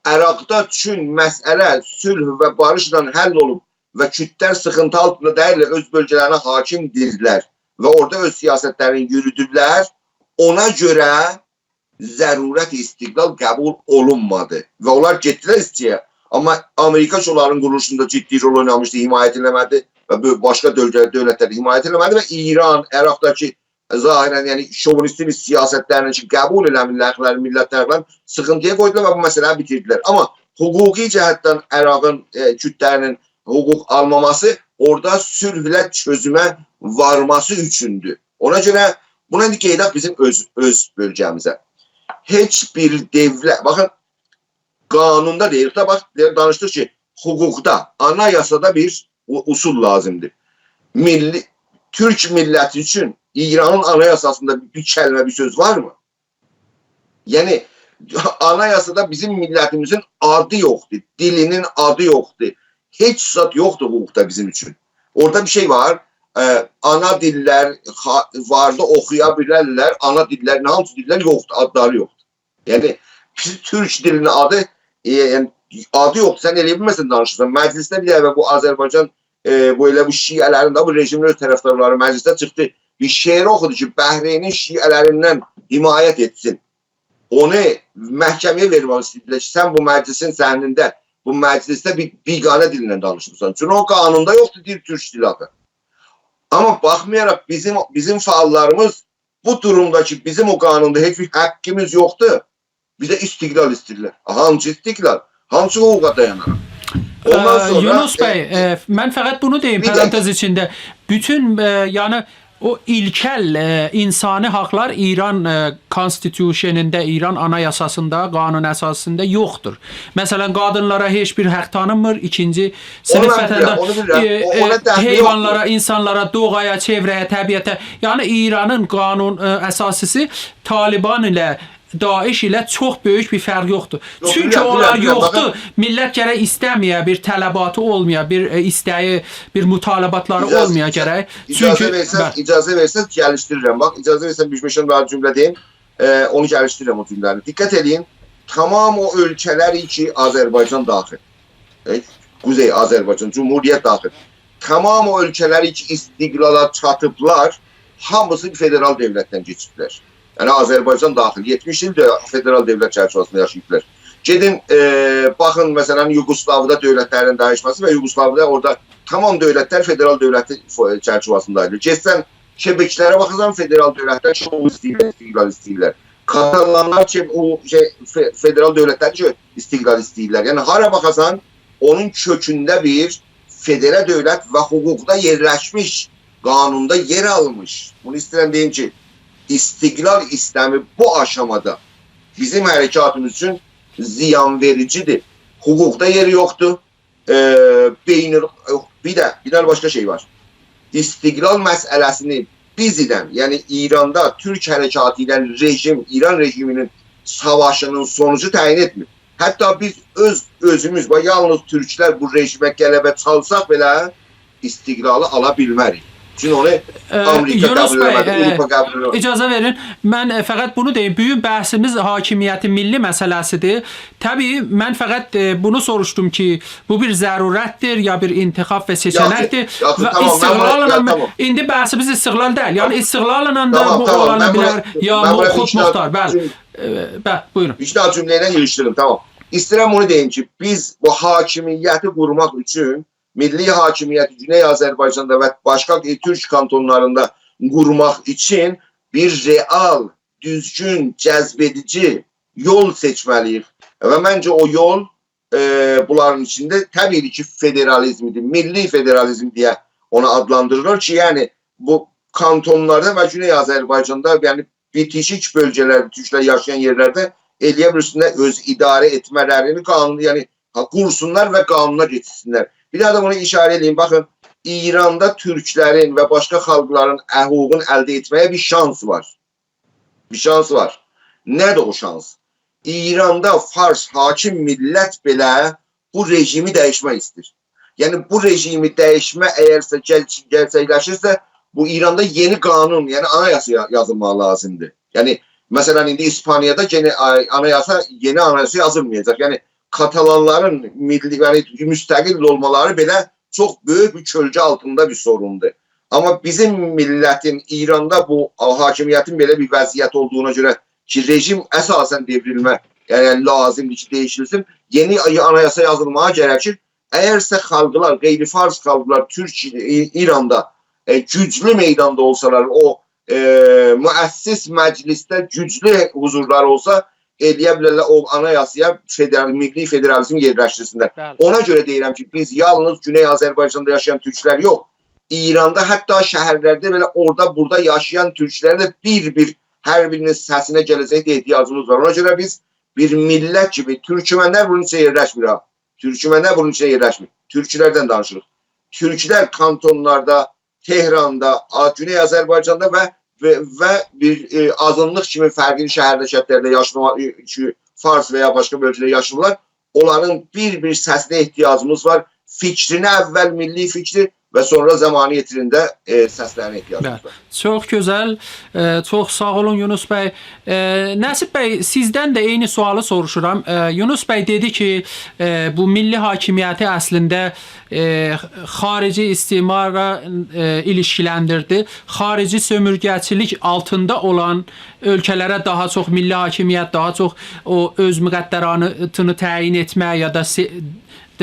عراقدا چون مسئله صلح و باریشلا حل اولوب و کوردلر سیخینتی آلتیندا دئییللر، اؤز بؤلگه‌لرینه حاکمدیرلر و اورادا اؤز سیاستلرینی یورودورلر، اونا گؤره ضرورت استقلال قبول اولونمادی و اونلار گئتدیلر ایسته‌یه. آمما آمریکا کی، اونلارین قورولوشوندا جدی رول اوینامیشدی، حمایت ائله‌مه‌دی و بؤ-، باشقا دؤولگه-، دؤولتلر حمایت ائله‌مه‌دی و ایران، عراقداکی ظاهراً، یعنی شووینیستی بیر سیاستلرله کی، قبول ائله‌میرلر حاقلاری، میللت حاقلارینی، سیخینتی‌یا قویدولار و بو مسئله‌نی بیتیردیلر. آمما حقوقی جهتدن عراقین، ائ، کوردلرینین حقوق آلماماسی اورادا صلحله چؤزومه وارماسی اوچوندور. اونا گؤره بونا ایندی قاییداق بیزیم اؤز، اؤز بؤلگه‌میزه. هئچ بیر دؤولت، باخین، قانوندا دئییر ده، باخ، دئییر، دانیشدیق کی، حقوقدا، آنایاسادا بیر او-، اصول لازیمدیر. میللی، تورک میللتی اوچون ایرانین آنایاساسیندا بیر کلمه، بیر سؤز وارمی؟ یعنی، آنایاسادا بیزیم میللتیمیزین آدی یوخدور، دیلینین آدی یوخدور. هئچ زاد یوخدور حقوقدا بیزیم اوچون. اورادا بیر شئی وار، ائ، آنا دیللر، خا-، واردا اوخویا بیلرلر، آنا دیللر، نه هانسی دیللر یوخدور، آدلاری یوخدور. یعنی، بیز تورک دیلینین آدی، ائ، یعنی، آدی یوخدور، سن ائلیه بیلمه‌سن دانیشیرسان. مجلیسده بیر دفعه بو آذربایجان، ائ، بو ائله بو شیعه‌لرین ده، بو رژیمین اؤز طرفدارلاری مجلیسده چیخدی، بیر شعر اوخودو کی، بحرینین شیعه‌لریندن حمایت ائتسین. اونو محکمه‌یه وئرمک ایسته‌ییرلر کی، سن بو مجلیسین صحنینده، بو مجلیسده بیر بیگانه دیلله دانیشمیسان. چونکی او قانوندا یوخدور، دئییر، تورک دیلی آدی. آمما باخمایاراق بیزیم، بیزیم فعاللاریمیز بو دورومدا کی، بیزیم او قانوندا هئچ بیر حاققیمیز یوخدور، بیز ده استقلال ایسته‌ییرلر. هانسی استقلال؟ هانسی حقوقا دایاناراق؟ اوندان ائ، سونرا، یونس ائ، بی، ائ، من فقط بونو دئییم، بیر دقیقه. پرانتز ایچینده. بوتون، ائ، یعنی، او ایلکل، ائ، اینسانی حاقلار ایران، ائ، کانستیتوشنینده، ایران آنایاساسیندا، قانون اساسی‌سینده یوخدور. مثلا، قادینلارا هئچ بیر حاق تانینمیر، ایکینجی صینیف اونو بیلیرم، وطنداش، اونو بیلیرم. ائ، او، اونا ائ، دخلی یوخدور. حیوانلارا، اینسانلارا، دوغایا، چئوره‌یه، طبیعته. یعنی، ایرانین قانون، ائ، اساسی‌سی طالبان ایله، داعش ایله چوخ بؤیوک بیر فرق یوخدور. یوخ، چونکی بیلیرم، اونلار بیلیرم، بیلیرم. یوخدور، باخین. میللت گرک ایسته‌مه‌یه، بیر طلباتی اولمایا، بیر، ائ، ایسته‌یی، بیر مطالباتلاری اولمایا گرک. اجازه، چونکی، اجازه وئرسز، بلی. اجازه وئرسز، گلیشدیریرم. باخ، اجازه وئرسز، بیر بئش-اون دنه جمله دئییم. ائ، اونو گلیشدیریرم او جمله‌نی. دقت ائدین، تمام او اؤلکه‌لر کی، آذربایجان داخیل، ائ، قوزئی آذربایجان جمهوریت داخیل، تمام او اؤلکه‌لر کی، استقلالا چاتیبلار، هامیسی فدرال دؤولتدن کئچیبلر. یعنی، آذربایجان داخیل یئتمیش ایلدیر فدرال دؤولت چرچیوه‌سینده یاشاییبلار. گئدین، ائ، باخین، مثلا، یوگوسلاودا دؤولتلرین داییشماسی و یوگوسلاودا اورادا تمام دؤولتلر فدرال دؤولتی فو-، چرچیوه‌سینده آیریلیر. گئتسن، کبکلره باخاسان، فدرال دؤولتلر چوخ ایسته‌ییرلر، استقلال ایسته‌ییرلر. کاتالانلار کی، او شئی، ف-، فدرال دؤولتلر کی، استقلال ایسته‌ییرلر. یعنی، هارا باخاسان، اونون کؤکونده بیر فدرال دؤولت و حقوقدا یئرلشمیش، قانوندا یئر آلمیش. بونو ایسته‌ییرم دئییم کی، استقلال ایسته‌می بو آشامادا بیزیم حرکاتیمیز اوچون زیان وئریجیدیر. حقوقدا یئری یوخدور. ائ، بین ال-، بیر ده، بیر دنه باشقا شئی وار. استقلال مسئله‌سینی بیزدن، یعنی ایراندا تورک حرکاتی ایله رژیم، ایران رژیمینین ساواشینین سونوجو تعیین ائتمیر. حتی بیز اؤز، اؤزوموز، باخ، یالنیز تورکلر بو رژیمه غلبه چالساق بئله، استقلالی آلا بیلمه‌ریک. چونکی اونو، ائ، آمریکا یونس قبول بی، ائله‌مه‌دی، ائ، آوروپا قبول ائله‌مه‌دی. اجازه وئرین، من، ائ، فقط بونو دئییم. بوگون بحثیمیز حاکمیت ملی مسئله‌سی‌دیر. طبیعی، من فقط، ائ، بونو سوروشدوم کی، بو بیر ضرورتدیر، یا بیر انتخاب و سئچنکدیر؟ یاخشی، یاخشی، و تامام، من بونو، استقلاللا یا، من، تامام. ایندی بحثیمیز استقلال دئییل. یعنی، تامام. استقلاللا دا تامام، بو تامام. اولانا من بونو، بیلر، یا من بونو مخوت ایکی دنه مختار، بلی. جمله، ائ، به، بویورون. ایکی دنه جمله ایله ییغیشدیریم، تامام. ایسته‌ییرم اونو دئییم کی، بیز بو حاکمیتی قورماق اوچون، میللی حاکمیتی گونئی آذربایجاندا و باشقا، ائ، تورک کانتونلاریندا قورماق اوچون بیر رئال، دوزگون، جذب ائدیجی یول سئچمه‌لی‌ییک. و منجه او یول، ائ، بونلارین ایچینده طبیعی کی، فدرالیزمدیر، میللی فدرالیزم دئیه اونا آدلاندیریلیر کی، یعنی بو کانتونلاردا و گونئی آذربایجاندا، یعنی بیتیشیک بؤلگه‌لرده، تورکلر یاشایان یئرلرده ائلیه بیلسینلر اؤز اداره ائتمه‌لرینی قانونی، یعنی، ها، قورسونلار و قانونا کئچسینلر. بیر داها دا بونو اشاره ائله‌ییم، باخین، ایراندا تورکلرین و باشقا خالقلارین حقوقون الده ائتمه‌یه بیر شانس وار. بیر شانس وار. نه‌دیر او شانس؟ ایراندا فارس حاکم میللت بئله بو رژیمی دییشمک ایسته‌ییر. یعنی، بو رژیمی دییشمه اگرسه گل-، گئرچکلشیرسه، بو ایراندا یئنی قانون، یعنی آنایاسا یا-، یازیلماق لازیمدیر. یعنی، مثلا، ایندی ایسپانیادا یئنی آ-، آنایاسا، یئنی آنایاسا یازیلمایاجاق. یعنی، کاتالانلارین میللی، یعنی مستقل اولمالاری بئله چوخ بؤیوک بیر کؤلگه آلتیندا بیر سوروندور. آمما بیزیم میللتین ایراندا بو حاکمیتین بئله بیر وضعیتی اولدوغونا گؤره کی، رژیم اساسا دئوریلمه، یعنی لازیمدیر کی، دییشیلسین. یئنی آنایاسا یازیلماغا گرکیر. اگرسه خالقلار، غیر فارس خالقلار تورک، ای-، ایراندا، ائ، گوجلو میداندا اولسالار، او ائ، مؤسس مجلسده گوجلو حضورلار اولسا، ائلیه بیلرلر او آنایاسایا فدرال، میللی فدرالیزم یئرلشدیرسینلر. بلی. اونا گؤره دئییرم کی، بیز یالنیز گونئی آذربایجاندا یاشایان تورکلر یوخ، ایراندا حتی شهرلرده بئله اورادا بورادا یاشایان تورکلرین ده بیر-بیر هر بیرینین سسینه گله‌جکده احتیاجیمیز وار. اونا گؤره بیز بیر میللت کیمی، تورکمنلر بونون ایچینده یئرلشمیر ها. تورکمنلر بونون ایچینده یئرلشمیر. تورکلردن دانیشیریق. تورکلر کانتونلاردا، تهراندا، آ-، گونئی آذربایجاندا و، و، و بیر، ائ، آزینلیق کیمی فرقلی شهرده، کندلرده یاشلار، ائ، کی، فارس و یا باشقا بؤلگه‌ده یاشاییرلار، اونلارین بیر-بیر سسینه احتیاجیمیز وار. فیکرینه اول میللی فیکری و سونرا زمانی یئتیرینده، ائ، سسلرینه احتیاجیمیز وار. بلی. چوخ گؤزل، ائ، چوخ ساغ اولون یونس بی. ائ، نصیب بی، سیزدن ده عینی سؤالی سوروشورام. ائ، یونس بی دئدی کی، ائ، بو میللی حاکمیتی اصلینده، ائ، خاریجی استعمارا، ائ، ایلیشکیلندیردی. خاریجی سؤمورگه‌چیلیک آلتیندا اولان اؤلکه‌لره داها چوخ میللی حاکمیت، داها چوخ او اؤز مقدراتینی تعیین ائتمه یا دا سئ-،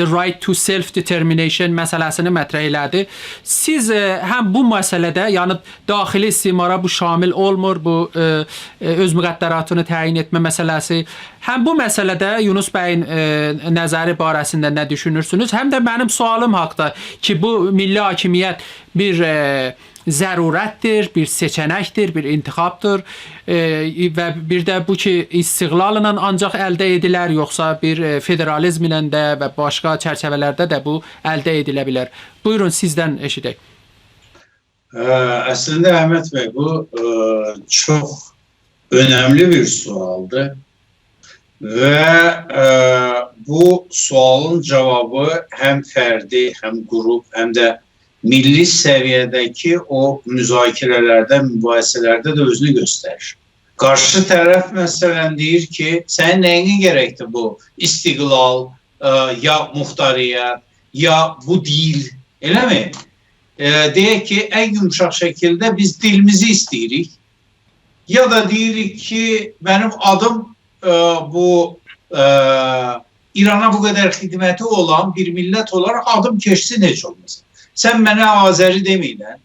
the right to self determination مسئله‌سینی مطرح ائله‌دی. سیز، ائ، هم بو مسئله‌ده، یعنی داخلی استعمارا بو شامل اولمور، بو، ائ، ائ، اؤز مقدراتینی تعیین ائتمه مسئله‌سی، هم بو مسئله‌ده یونس بیین، ائ، نظری باره‌سینده نه دوشونورسونوز؟ هم ده منیم سؤالیم حاقدا کی، بو میللی حاکمیت بیر، ائ، ضرورتدیر، بیر سئچه‌نکدیر، بیر انتخابدیر. ائ، و بیر ده بو کی، استقلاللا آنجاق الده ائدیلر، یوخسا بیر، ائ، فدرالیزم ایله ده و باشقا چرچیوه‌لرده ده بو الده ائدیله بیلر؟ بویورون، سیزدن ائشیدک. اه، اصلینده، احمد بی، بو، اه، چوخ اؤنملی بیر سؤالدیر. و، اه، بو سؤالین جاوابی هم فردی، هم گروپ، هم ده میللی سویه‌ده‌کی او مذاکره‌لرده، مباحثه‌لرده ده اؤزونو گؤستریر. قارشی طرف، مثلا، دئییر کی، سنین نه‌یینه گرکدیر بو استقلال، اه، یا مختاریت، یا بو دیل، ائله‌می؟ اه، دئیک کی، ان یومشاق شکیلده بیز دیلیمیزی ایسته‌ییریک. یا دا دئییریک کی، منیم آدیم، اه، بو، اه، ایرانا بو قدر خدمتی اولان بیر میللت اولاراق آدیم کئچسین هئچ اولماسا. سن منه آذری دئمه‌یینن،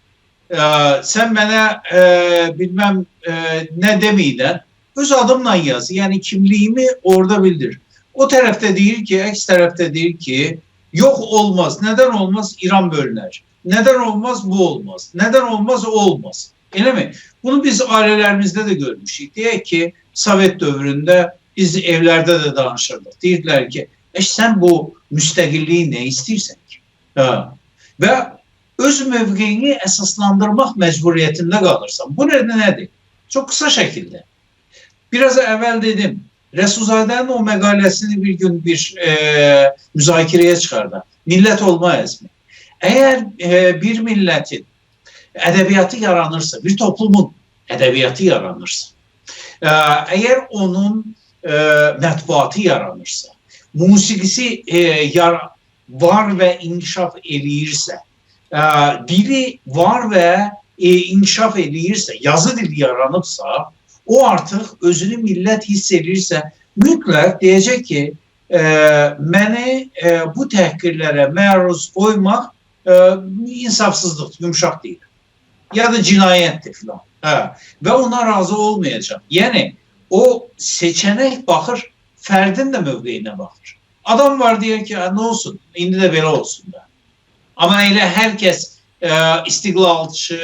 اه، سن منه، اه، بیلمم، اه، نه دئمه‌یینن، اؤز آدیملا یاز. یعنی کیملیگیمی اورادا بیلدیر. او طرف ده دئییر کی، عکس طرف ده دئییر کی، یوخ، اولماز. ندن اولماز؟ ایران بؤلونر. ندن اولماز؟ بو اولماز. ندن اولماز؟ او اولماز. ائله‌می؟ بونو بیز عائله‌لریمیزده ده گؤرموشوک. دئیک کی، سووئت دؤورونده بیز ائولرده ده دانیشیردیق. دئییردیلر کی، «ائ، سن بو مستقللیگی نه ایسته‌ییرسن کی؟» هه. و اؤز موقعینی اساسلاندیرماق مجبوریتینده قالیرسان. بو نه، نه‌دیر؟ چوخ قیسا شکیلده. بیر آز اول دئدیم، رسول‌زاده‌نین او مقاله‌سینی بیر گون بیر، ائ، مذاکره‌یه چیخارداق. میللت اولماییزمی؟ اگر، ائ، بیر میللتین ادبیاتی یارانیرسا، بیر توپلومون ادبیاتی یارانیرسا، ائ، اگر اونون، ائ، مطبوعاتی یارانیرسا، موسیقی‌سی، ائ، یار-، وار و انکشاف ائله‌ییرسه، ائ، دیلی وار و، ائ، انکشاف ائله‌ییرسه، یازی دیلی یارانیبسا، او آرتیق اؤزونو میللت حیس ائله‌ییرسه، مطلق دئیه‌جک کی، ائ، منی، ائ، بو تحقیرلره معروض قویماق، ائ، انصافسیزلیقدیر، یومشاق دئییل. یا دا جنایتدیر فلان. هه. و اونا راضی اولمایاجاق. یعنی، او سئچه‌نک باخیر، فردین ده موقعینه باخیر. آدام وار دئیر کی، «هه، نه اولسون، ایندی ده بئله اولسون دا.» آمما ائله هر کس، ائ، استقلالچی،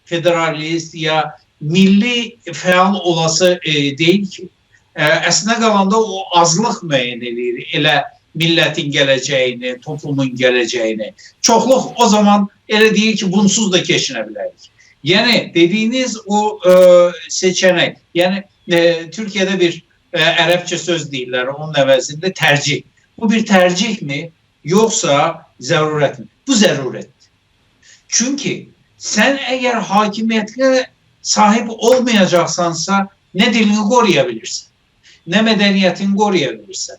فدرالیست یا میللی فعال اولاسی، ائ، دئییل کی. ائ، اصلینده قالاندا او آزلیق معین ائله‌ییر ائله میللتین گله‌جگینی، توپلومون گله‌جگینی. چوخلوق او زامان ائله دئییر کی، بونسوز دا کئچینه بیلریک. یعنی، دئدیگینیز او، ائ، سئچه‌نک، یعنی، ائ، تورکیه‌ده بیر، ائ، عربجه سؤز دئییرلر، اونون عوضینده ترجیح. بو بیر ترجیحمی، یوخسا ضرورتمی؟ بو ضرورتدیر. چونکی سن اگر حاکمیته صاحیب اولمایاجاقسانسا، نه دیلینی قورویا بیلیرسن، نه مدنیتینی قورویا بیلیرسن،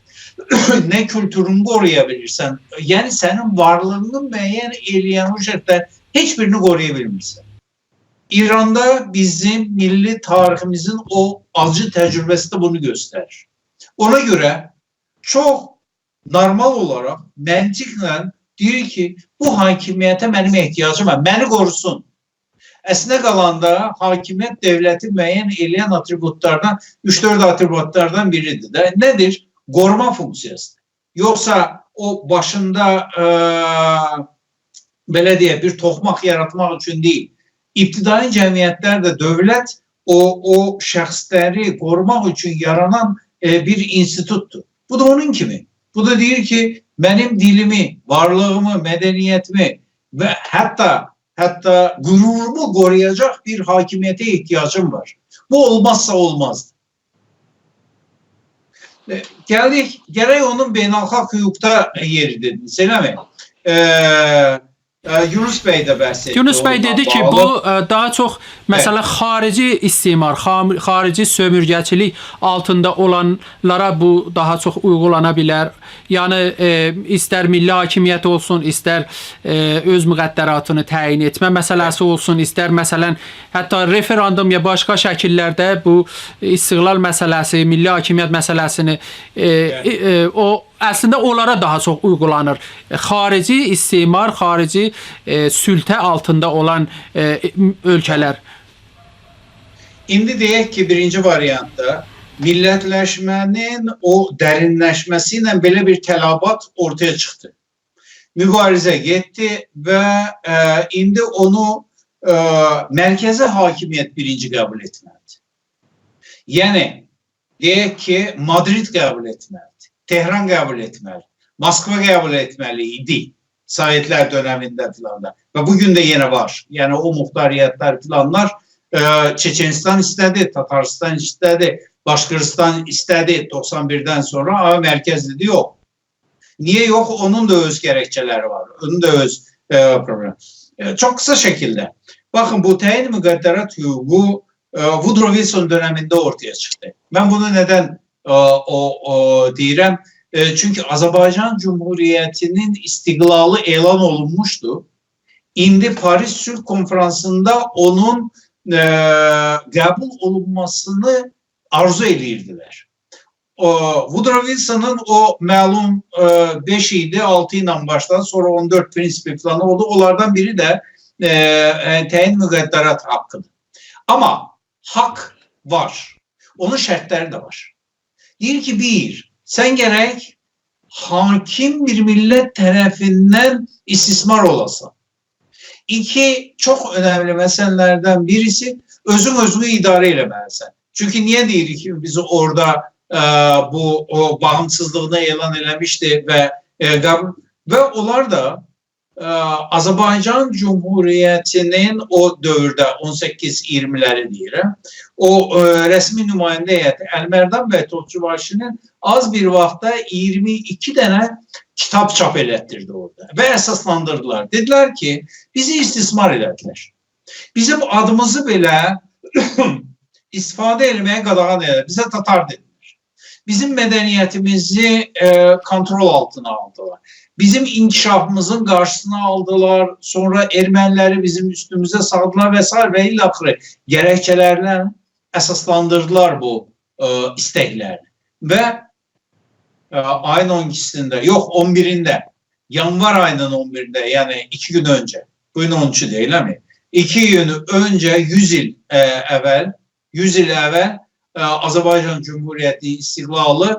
نه کولتورونو قورویا بیلیرسن. یعنی، سنین وارلیغینی معین ائله‌ین او شرطلر هئچ بیرینی قورویا بیلمیرسن. ایراندا بیزیم میللی تاریخیمیزین او آجی تجربه‌سی ده بونو گؤستریر. اونا گؤره چوخ نورمال اولاراق، منطقله دئییر کی، بو حاکمیته منیم احتیاجیم وار، منی قوروسون. اصلینده قالاندا حاکمیت دؤولتی معین ائله‌ین آتریبوتلاردان، اوچ-دؤرد آتریبوتلاردان بیریدیر ده. نه‌دیر؟ قوروما فونکسیاسیدیر. یوخسا او باشیندا، ائ، بئله دئیک، بیر توخماق یاراتماق اوچون دئییل. ابتدایی جمعیتلرده دؤولت او، او شخصلری قوروماق اوچون یارانان، ائ، بیر اینستیتوتدور. بو دا اونون کیمی. بو دا دئییر کی، منیم دیلیمی، وارلیغیمی، مدنیتیمی و حتی، حتی غرورومو قورویاجاق بیر حاکمیته احتیاجیم وار. بو اولمازسا اولمازدیر. ائ، گلدیک، گرک اونون بین‌الخالق حقوقدا یئری دئدینیز، ائله‌می؟ ائ، ائ، یونس بی ده بحث ائتدی یونس بی اونونلا دئدی کی، باغلی. بو، ائ، داها چوخ، مثلا، بلی. خارجی استعمار، خام-، خارجی سؤمورگه‌چیلیک آلتیندا اولانلارا بو داها چوخ اویغولانا بیلر. یعنی، ائ، ایستر میللی حاکمیت اولسون، ایستر، ائ، اؤز مقدراتینی تعیین ائتمه مسئله‌سی اولسون، ایستر، مثلا، حتی رفراندوم یا باشقا شکیللرده بو استقلال مسئله‌سی، میللی حاکمیت مسئله‌سینی، ائ، بلی. ائ، ائ، او اصلینده اونلارا داها چوخ اویغولانیر. خارجی استعمار، خارجی، ائ، سلطه آلتیندا اولان، ائ، اؤلکه‌لر. ایندی دئیک کی، بیرینجی واریانتدا میللتلشمه‌نین او درینلشمه‌سی ایله بئله بیر تلفات اورتایا چیخدی. موباریزه گئتدی و، ائ، ایندی اونو، ائ، مرکزی حاکمیت بیرینجی قبول ائتمه‌لیدیر. یعنی، دئیک کی، مادرید قبول ائتمه‌لیدیر، تهران قبول ائتمه‌لی، موسکوا قبول ائتمه‌لی ایدی سووئتلر دؤنمینده فیلان دا. و بو گون ده یئنه وار. یعنی، او مختاریتلر فیلانلار، ائ، چچنستان ایسته‌دی، تاتارستان ایسته‌دی، باشقیرستان ایسته‌دی دوخسان بیردن سونرا، آمما مرکز دئدی، یوخ. نییه یوخ؟ اونون دا اؤز گرکچه‌لری وار، اونون دا اؤز، ائ، پروبلئمی. ائ، چوخ قیسا شکیلده. باخین، بو تعیین مقدرات حقوقو، ائ، وودرو ویلسون دؤنمینده اورتایا چیخدی. من بونو ندن، ائ، او، او دئییرم؟ ائ، چونکی آذربایجان جمهوریتی‌نین استقلالی اعلان اولونموشدو. ایندی پاریس صلح کنفرانسیندا اونون، ائ، قبول اولونماسینی آرزو ائله‌ییردیلر. او، وودرو ویلسونون او معلوم، ائ، بئش ایدی، آلتی ایله باشلادی، سونرا اون دؤرد پرینسیپی فیلان اولدو. اونلاردان بیری ده، ائ، ائ، تعیین مقدرات حاققیدیر. آمما حاق وار. اونون شرطلری ده وار. دئییر کی، بیر، سن گرک حاکم بیر میللت طرفیندن استثمار اولاسان. ایکی، چوخ اؤنملی مسئله‌لردن بیریسی، اؤزون اؤزونو اداره ائله‌مه‌لیسن. چونکی نییه دئییریک کی، بیز اورادا، ائ، بو، او باغیمسیزلیغینی اعلان ائله‌میشدی و، ائ، قبول، و اونلار دا، ائ، آذربایجان جمهوریتی‌نین او دؤورده، اون سککیز اییرمی‌لری دئییرم، او، ائ، رسمی نماینده هیئتی المردان بی توتجوباشی‌نین آز بیر واختدا اییرمی ایکی دنه کیتاب چاپ ائلتدیردی اورادا و اساسلاندیردیلار. دئدیلر کی، بیزی استثمار ائله‌دیلر. بیزیم آدیمیزی بئله استفاده ائله‌مه‌یه قاداغان ائله‌دیلر. بیزه تاتار دئدیلر. بیزیم مدنیتیمیزی، ائ، کنترل آلتینا آلدیلار. بیزیم انکشافیمیزین قارشیسینی آلدیلار. سونرا ارمنی‌لری بیزیم اوستوموزه سالدیلار و سایره و الی آخیری گرکچه‌لرله اساسلاندیردیلار بو، ائ، ایستکلرینی. و، ائ، آیین اون ایکیسینده، یوخ، اون بیرینده، یانوار آیی‌نین اون بیرینده، یعنی ایکی گون اؤنجه، بو گون اون اوچدور، ائله‌می؟ ایکی گون اؤنجه، یوز ایل، ائ، اول، یوز ایل اول، ائ، آذربایجان جمهوریتی‌نین استقلالی،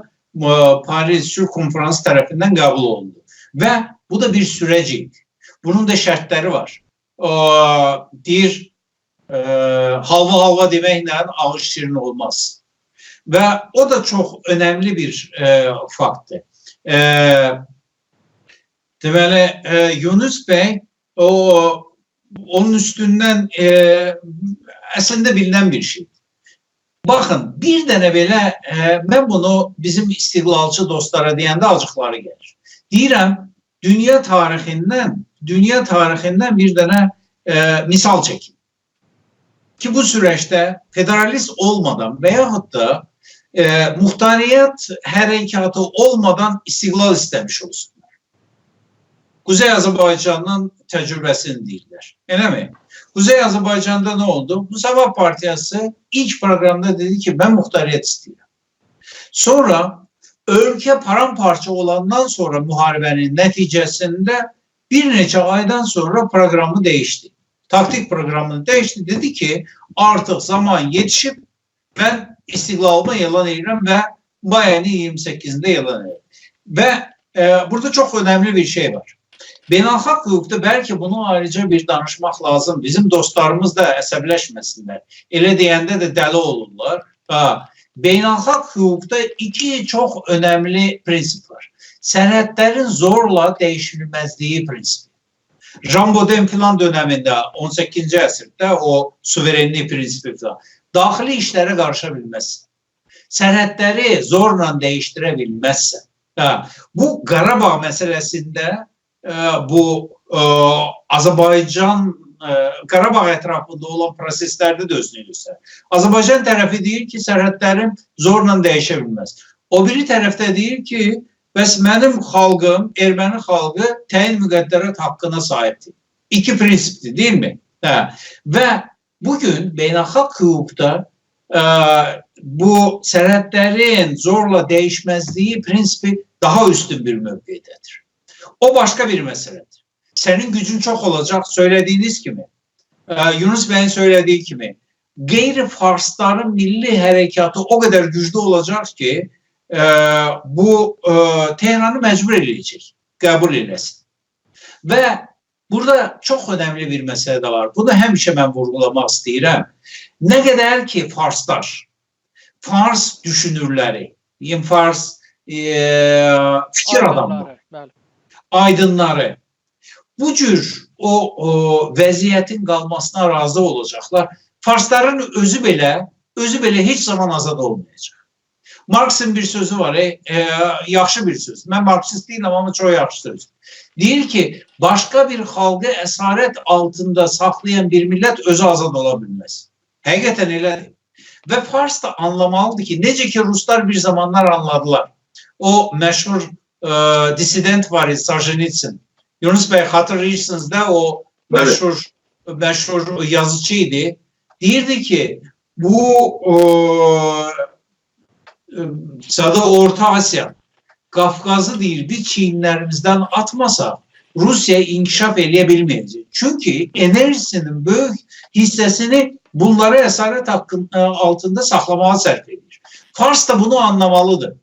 ائ، پاریس صلح کنفرانسی طرفیندن قبول اولوندو. و بو دا بیر سورج ایدی. بونون دا شرطلری وار. ائ، دئییر، ائ، حالوا حالوا دئمکله آغیز شیرین اولماز. و او دا چوخ اؤنملی بیر، ائ، فاکتدیر. ائ، دئمه‌لی، ائ، یونس بی، او، اونون اوستوندن، ائ، اصلینده بیلینن بیر شئی. باخین، بیر دنه بئله، ائ، من بونو بیزیم استقلالچی دوستلارا دئینده آجیقلاری گلیر. دئییرم، دونیا تاریخیندن، دونیا تاریخیندن بیر دنه، ائ، مثال چکیم. کی، بو سورجده فدرالیست اولمادان و یاخود دا، ائ، مختاریت حرکاتی اولمادان استقلال ایسته‌میش اولسونلار. قوزئی آذربایجانین تجربه‌سینی دئییرلر. ائله‌می؟ قوزئی آذربایجاندا نه اولدو؟ مساوات پارتیاسی ایلک پروقرامدا دئدی کی، من مختاریت ایسته‌ییرم. سونرا اؤلکه پارامپارچا اولاندان سونرا محاربه‌نین نتیجه‌سینده بیر نئچه آیدان سونرا پروقرامی دییشدی. تاکتیک پروگرامینی دییشدی. دئدی کی، آرتیق زامان یئتیشیب، من استقلالیمی اعلان ائدیرم و مایین اییرمی سککیزینده اعلان ائدیرم. و، ائ، بورادا چوخ اؤنملی بیر شئی وار. بین‌الخالق حقوقدا بلکه بونو آیریجا بیر دانیشماق لازیم. بیزیم دوستلاریمیز دا عصبی‌لشمه‌سینلر. ائله دئینده ده دلی اولورلار. ها، بین‌الخالق حقوقدا ایکی چوخ اؤنملی پرینسیپ وار. سرحدلرین زورلا دییشیلمزلیگی پرینسیپی. ژان بودن فلان دؤنمینده، اون سککیزینجی عصرده او سوورنلیک پرینسیپی فلان. داخلی ایشلره قاریشا بیلمزسن. سرحدلری زورلا دییشدیره بیلمزسن. هه، بو قاراباغ مسئله‌سینده، ائ، بو، ائ، آذربایجان، ائ، قاراباغ اطرافیندا اولان پروسئسلرده ده اؤزونو گؤستریر. آذربایجان طرفی دئییر کی، سرحدلریم زورلا دییشه بیلمز. او بیری طرف ده دئییر کی، بس منیم خالقیم، ارمنی خالقی تعیین مقدرات حاققینا صاحیبدیر. ایکی پرینسیپدیر، دئییلمی؟ هه. و بو گون بین‌الخالق حقوقدا، ائ، بو سرحدلرین زورلا دییشمزلیگی پرینسیپی داها اوستون بیر موقعده‌دیر. او باشقا بیر مسئله‌دیر. سنین گوجون چوخ اولاجاق، سؤیله‌دیگینیز کیمی، ائ، یونس بیین سؤیله‌دیگی کیمی، غیر فارسلارین میللی حرکاتی او قدر گوجلو اولاجاق کی، ائ، بو، ائ، تهرانی مجبور ائله‌یه‌جک، قبول ائله‌سین. و بورادا چوخ اؤنملی بیر مسئله ده وار. بونو همیشه من وورغولاماق ایسته‌ییرم. نه قدر کی، فارسلار، فارس دوشونورلری، یعنی فارس، ائ، فیکیر آداملاری، آیدینلاری، بلی. آیدینلاری بو جور او، او وضعیتین قالماسینا راضی اولاجاقلار. فارسلارین اؤزو بئله، اؤزو بئله هئچ زامان آزاد اولمایاجاق. مارکسین بیر سؤزو وار، ائ، ائ، یاخشی بیر سؤز. من مارکسیست دئییلم، آمما چوخ یاخشی سؤز. دئییر کی، باشقا بیر خالقی اسارت آلتیندا ساخلایان بیر میللت اؤزو آزاد اولا بیلمز. حقیقتاً ائله‌دیر. و فارس دا آنلامالیدیر کی، نئجه کی، روسلار بیر زامانلار آنلادیلار. او مشهور، ائ، دیسیدنت وار ایدی، سولژنیتسین. یونس بی، خاطیرلاییرسینیز دا، او، بلی، مشهور، مشهور یازیچی ایدی. دئییردی کی، بو، ائ، ائ، ساده اورتا آسیا، قافقازی دئییر، بیز چیینلریمیزدن آتماساق، روسیا انکشاف ائله‌یه بیلمه‌یه‌جک. چونکی انرژی‌سینین بؤیوک حیصه‌سینی بونلاری اسارت حاققین-، ائ، آلتیندا ساخلاماغا صرف ائدیر. فارس دا بونو آنلامالیدیر.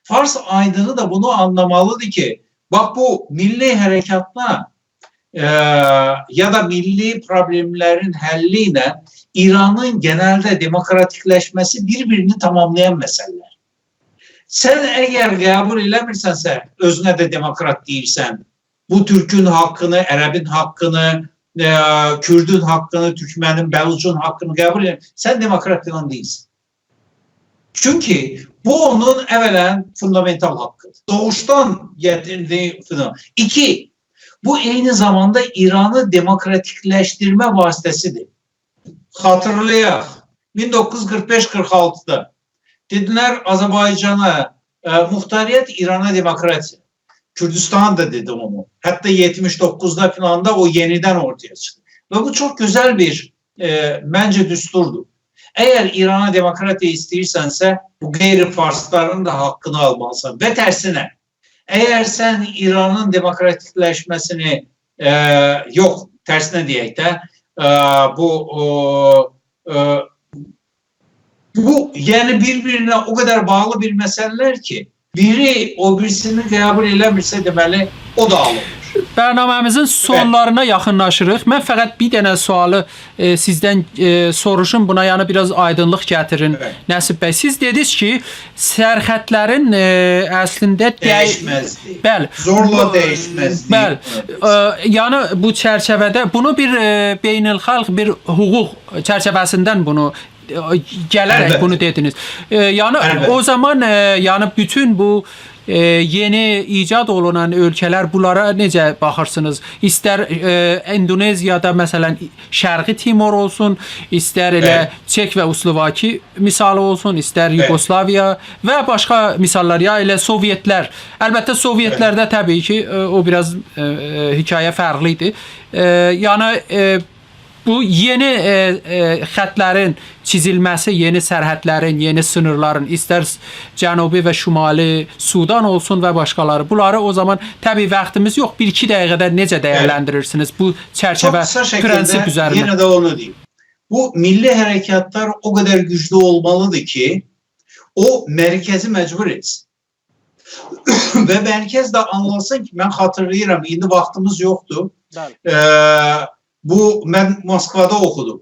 فارس آیدینی دا بونو آنلامالیدیر کی، باخ، بو میللی حرکاتلا، ائ، یا دا میللی پروبلئملرین حللی ایله ایرانین گئنلده دموکراتیکلشمه‌سی بیر-بیرینی تاماملایان مسئله‌لر. سن اگر قبول ائله‌میرسنسه، اؤزونه ده دموکرات دئییرسن، بو تورکون حاققینی، عربین حاققینی، ائ، کوردون حاققینی، تورکمنین، بلوچون حاققینی قبول ائله‌میرسن، سن دموکرات فلان دئییلسن. چونکی بو اونون اولاً فوندامنتال حاققیدیر. دوغوشدان گتیردیگی فوندام-، ایکی، بو عینی زاماندا ایرانی دموکراتیکلشدیرمه واسطه‌سیدیر. خاطیرلایاق، مین دوققوز یوز قیرخ بئش قیرخ آلتیدا دئدیلر آذربایجانا، ائ، موختاریت، ایرانا دموکراتیا. کوردوستان دا دئدی اونو. حتی یئتمیش دوققوزدا فلاندا او یئنیدن اورتایا چیخدی. و بو چوخ گؤزل بیر، ائ، منجه، دستوردور. اگر ایرانا دموکراتیا ایسته‌ییرسنسه، بو غیر فارسلارین دا حاققینی آلمالیسان. و ترسینه، اگر سن ایرانین دموکراتیکلشمه‌سینی، ائ، یوخ، ترسینه دئیک ده، ائ، بو، او، ائ، بو، یعنی، بیر-بیرینه او قدر باغلی بیر مسئله‌لر کی، بیری او بیریسینی قبول ائله‌میرسه، دئمه‌لی، او دا آلینیر. برنامه‌میزین، بلی، سونلارینا یاخینلاشیریق. من فقط بیر دنه سؤالی، ائ، سیزدن، ائ، سوروشوم، بونا، یعنی، بیر آز آیدینلیق گتیرین، بلی، نصیب بی. سیز دئدینیز کی، سرحدلرین، ائ، اصلینده دی-، دییشمزلیگی. بلی. زورلا بو، دییشمزلیگی. بلی. ائ، یعنی، بو چرچیوه‌ده بونو بیر، ائ، بین‌الخالق بیر حقوق چرچیوه‌سیندن بونو، ائ، گله‌رک، البته، بونو دئدینیز. ائ، یعنی، البته، او زامان، ائ، یعنی، بوتون بو، ائ، یئنی ایجاد اولونان اؤلکه‌لر، بونلارا نئجه باخیرسینیز؟ ایستر، ائ، اندونزیادا، مثلاً، شرقی تیمور اولسون، ایستر ائله، بلی، چک و اسلوواکی مثالی اولسون، ایستر، بلی، یوگوسلاویا و باشقا مثاللار، یا ائله سووئتلر. البته، سووئتلرده، بلی، طبیعی کی، ائ، او بیر آز، ائ، ائ، حکایه فرقلی ایدی. ائ، یعنی، ائ، بو یئنی، ائ، ائ، خطلرین چیزیلمه‌سی، یئنی سرحدلرین، یئنی سینیرلارین، ایستر جنوبی و شمالی سودان اولسون و باشقالاری، بونلاری او زامان، طبیعی، واختیمیز یوخ، بیر-ایکی دقیقه‌ده نئجه دیرلندیریرسینیز بو چرچیوه، چوخ قیسا شکیلده پرنسیپ اوزرینده؟ یئنه ده اونو دئییم. بو میللی حرکتلر او قدر گوجلو اولمالیدیر کی، او مرکزی مجبور ائتسین. و مرکز ده آنلاسین کی، من خاطیرلاییرام، ایندی واختیمیز یوخدور. بلی. ائ، بو، من موسکوادا اوخودوم.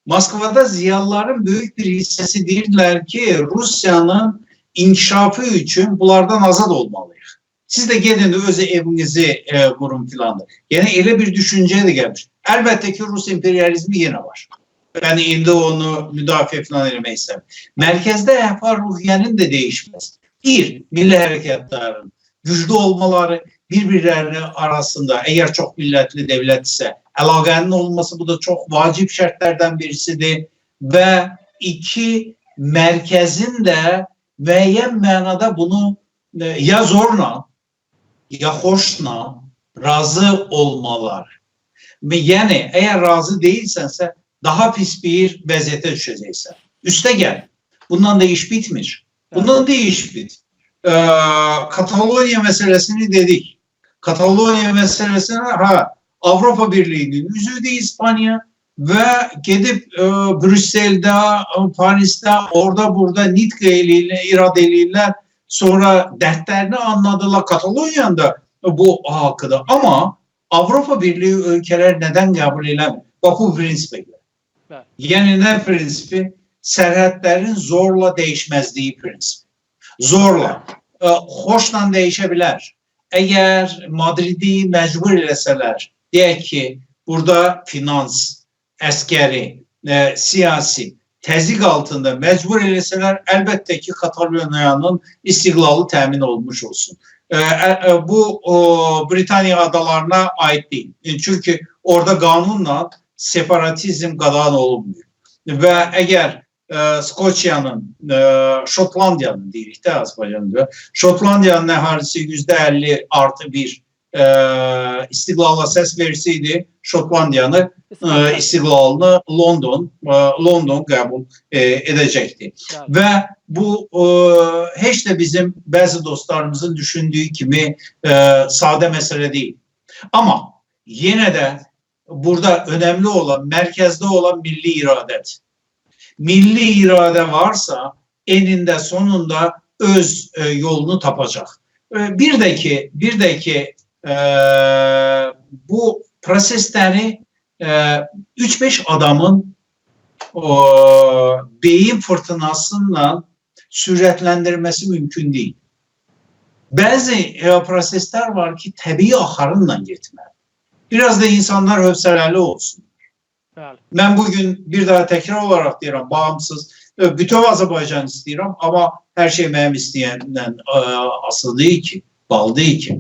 موسکوادا ضیالیلارین بؤیوک بیر حیصه‌سی دئییردیلر کی، روسیانین انکشافی اوچون بونلاردان آزاد اولمالیییق. سیز ده گئدین، اؤز ائوینیزی، ائ، قورون فلان دا. یعنی، ائله بیر دوشونجه ده گلمیش. البته کی، روس ایمپریالیزمی یئنه وار. من ایندی اونو مدافعه فلان ائله‌مک ایسته‌میرم. مرکزده احوال روحیه‌نین ده دییشمه‌سی. بیر، میللی حرکتلرین گوجلو اولمالاری، بیر-بیرلرینین آراسیندا، اگر چوخ میللتلی دؤولت ایسه، علاقه‌نین اولماسی، بو دا چوخ واجب شرطلردن بیریسیدیر. و ایکی، مرکزین ده معین معنادا بونو، ائ، یا زورلا، یا خوشلا راضی اولمالاری. و یعنی، اگر راضی دئییلسنسه، داها پیس بیر وضعیته دوشه‌جکسن. اوسته گل. بوندان دا ایش بیتمیر. بلی. بوندان دا ایش بیتمیر. ائ، کاتالونیا مسئله‌سینی دئدیک. کاتالونیا مسئله‌سینی، هه، آوروپا بیرلیگینین اوزویدو ایسپانیا و گئدیب، ائ، بروکسلده، ائ، پاریسده، اورادا بورادا نطق ائله‌ییرلر، ایراد ائله‌ییرلر. سونرا دردلرینی آنلادیرلار. کاتالونیانین دا بو حاققیدیر. آمما آوروپا بیرلیگی اؤلکه‌لر ندن قبول ائله‌میر؟ باخ، بو پرنسیپه گؤره. بلی. یعنی نه پرنسیپی؟ سرحدلرین زورلا دییشمزلیگی پرنسیپی. زورلا. ائ، خوشلا دییشه بیلر. اگر مادریدی مجبور ائله‌سه‌لر، دئیک کی، بورادا فینانس، عسکری، ائ، سیاسی تضییق آلتیندا مجبور ائله‌سه‌لر، البته کی، کاتالونیانین استقلالی تأمین اولونموش اولسون. ائ، ائ، ائ، بو، او، بریتانیا آدالارینا عایید دئییل. ائ، چونکی اورادا قانونلا سپاراتیزم قاداغان اولونمور. و اگر ائ، اسکوچیانین، ائ، شوتلاندیانین دئییریک ده، آذربایجاندا، شوتلاندیانین اهالیسی یوزده اللی آرتی بیر، ائ، استقلالا سس وئرسه‌یدی، شوتلاندیانی، ائ، استقلال. استقلالینی لوندون، ائ، لوندون قبول، ائ، ائده‌جکدی. بلی. و بو، ائ، هئچ ده بیزیم بعضی دوستلاریمیزین دوشوندویو کیمی، ائ، ساده مسئله دئییل. آمما یئنه ده بورادا اؤنملی اولان، مرکزده اولان میللی اراده‌دیر. میللی اراده وارسا، انینده، سونوندا اؤز، ائ، یولونو تاپاجاق. ائ، بیر ده کی، بیر ده کی، ائ، بو پروسئسلری، ائ، اوچ-بئش آدامین، او، بئیین فیرتیناسینان سرعتلندیرمه‌سی مومکون دئییل. بعضی، ائ، پروسئسلر وار کی، طبیعی آخارینلا گئتمه‌لی. بیر آز دا اینسانلار حوصله‌لی اولسون. بلی. من بو گون بیر داها تکرار اولاراق دئییرم، باغیمسیز، ائ، بوتؤو آذربایجان ایسته‌ییرم، آمما هر شئی منیم ایسته‌یندن، ائ، آسیلی دئییل کی، باغلی دئییل کی.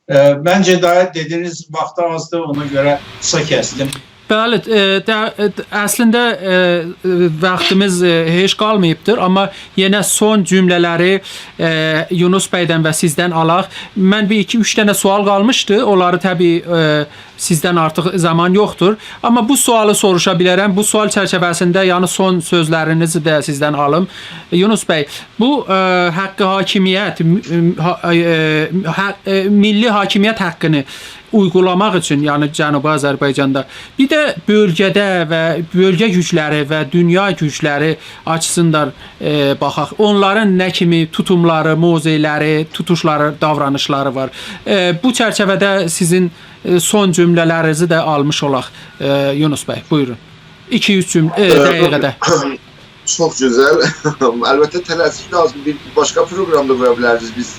ائ، منجه داها دئدیگینیز واخت آزدیر، اونا گؤره قیسا کسدیم. بلی، ائ، ده، ائ، اصلینده، ائ، ائ، واختیمیز، ائ، هئچ قالماییبدیر، آمما یئنه سون جمله‌لری، ائ، یونس بیگدن و سیزدن آلاق. من بیر ایکی-اوچ دنه سؤال قالمیشدی، اونلاری طبیعی، ائ، سیزدن آرتیق زامان یوخدور. آمما بو سؤالی سوروشا بیلرم، بو سؤال چرچیوه‌سینده، یعنی سون سؤزلرینیزی ده سیزدن آلیم. یونس بی، بو، ائ، حق حاکمیت، م-، م-، ها-، ائ، حق، ائ، میللی حاکمیت حقینی اویغولاماق اوچون، یعنی جنوبی آذربایجاندا، بیر ده بؤلگه‌ده و بؤلگه گوجلری و دونیا گوجلری آچیسیندان، ائ، باخاق. اونلارین نه کیمی توتوملاری، موضعلری، توتوشلاری، داورانیشلاری وار؟ ائ، بو چرچیوه‌ده سیزین، ائ، سون جمله‌لرینیزی ده آلمیش اولاق، ائ، یونس بی، بویورون. ایکی-اوچ جمله، ائ، ائ، دقیقه‌ده. چوخ گؤزل. البته، تله‌سیک لازیم. بیر باشقا پروگرام دا قویا بیلریز بیز،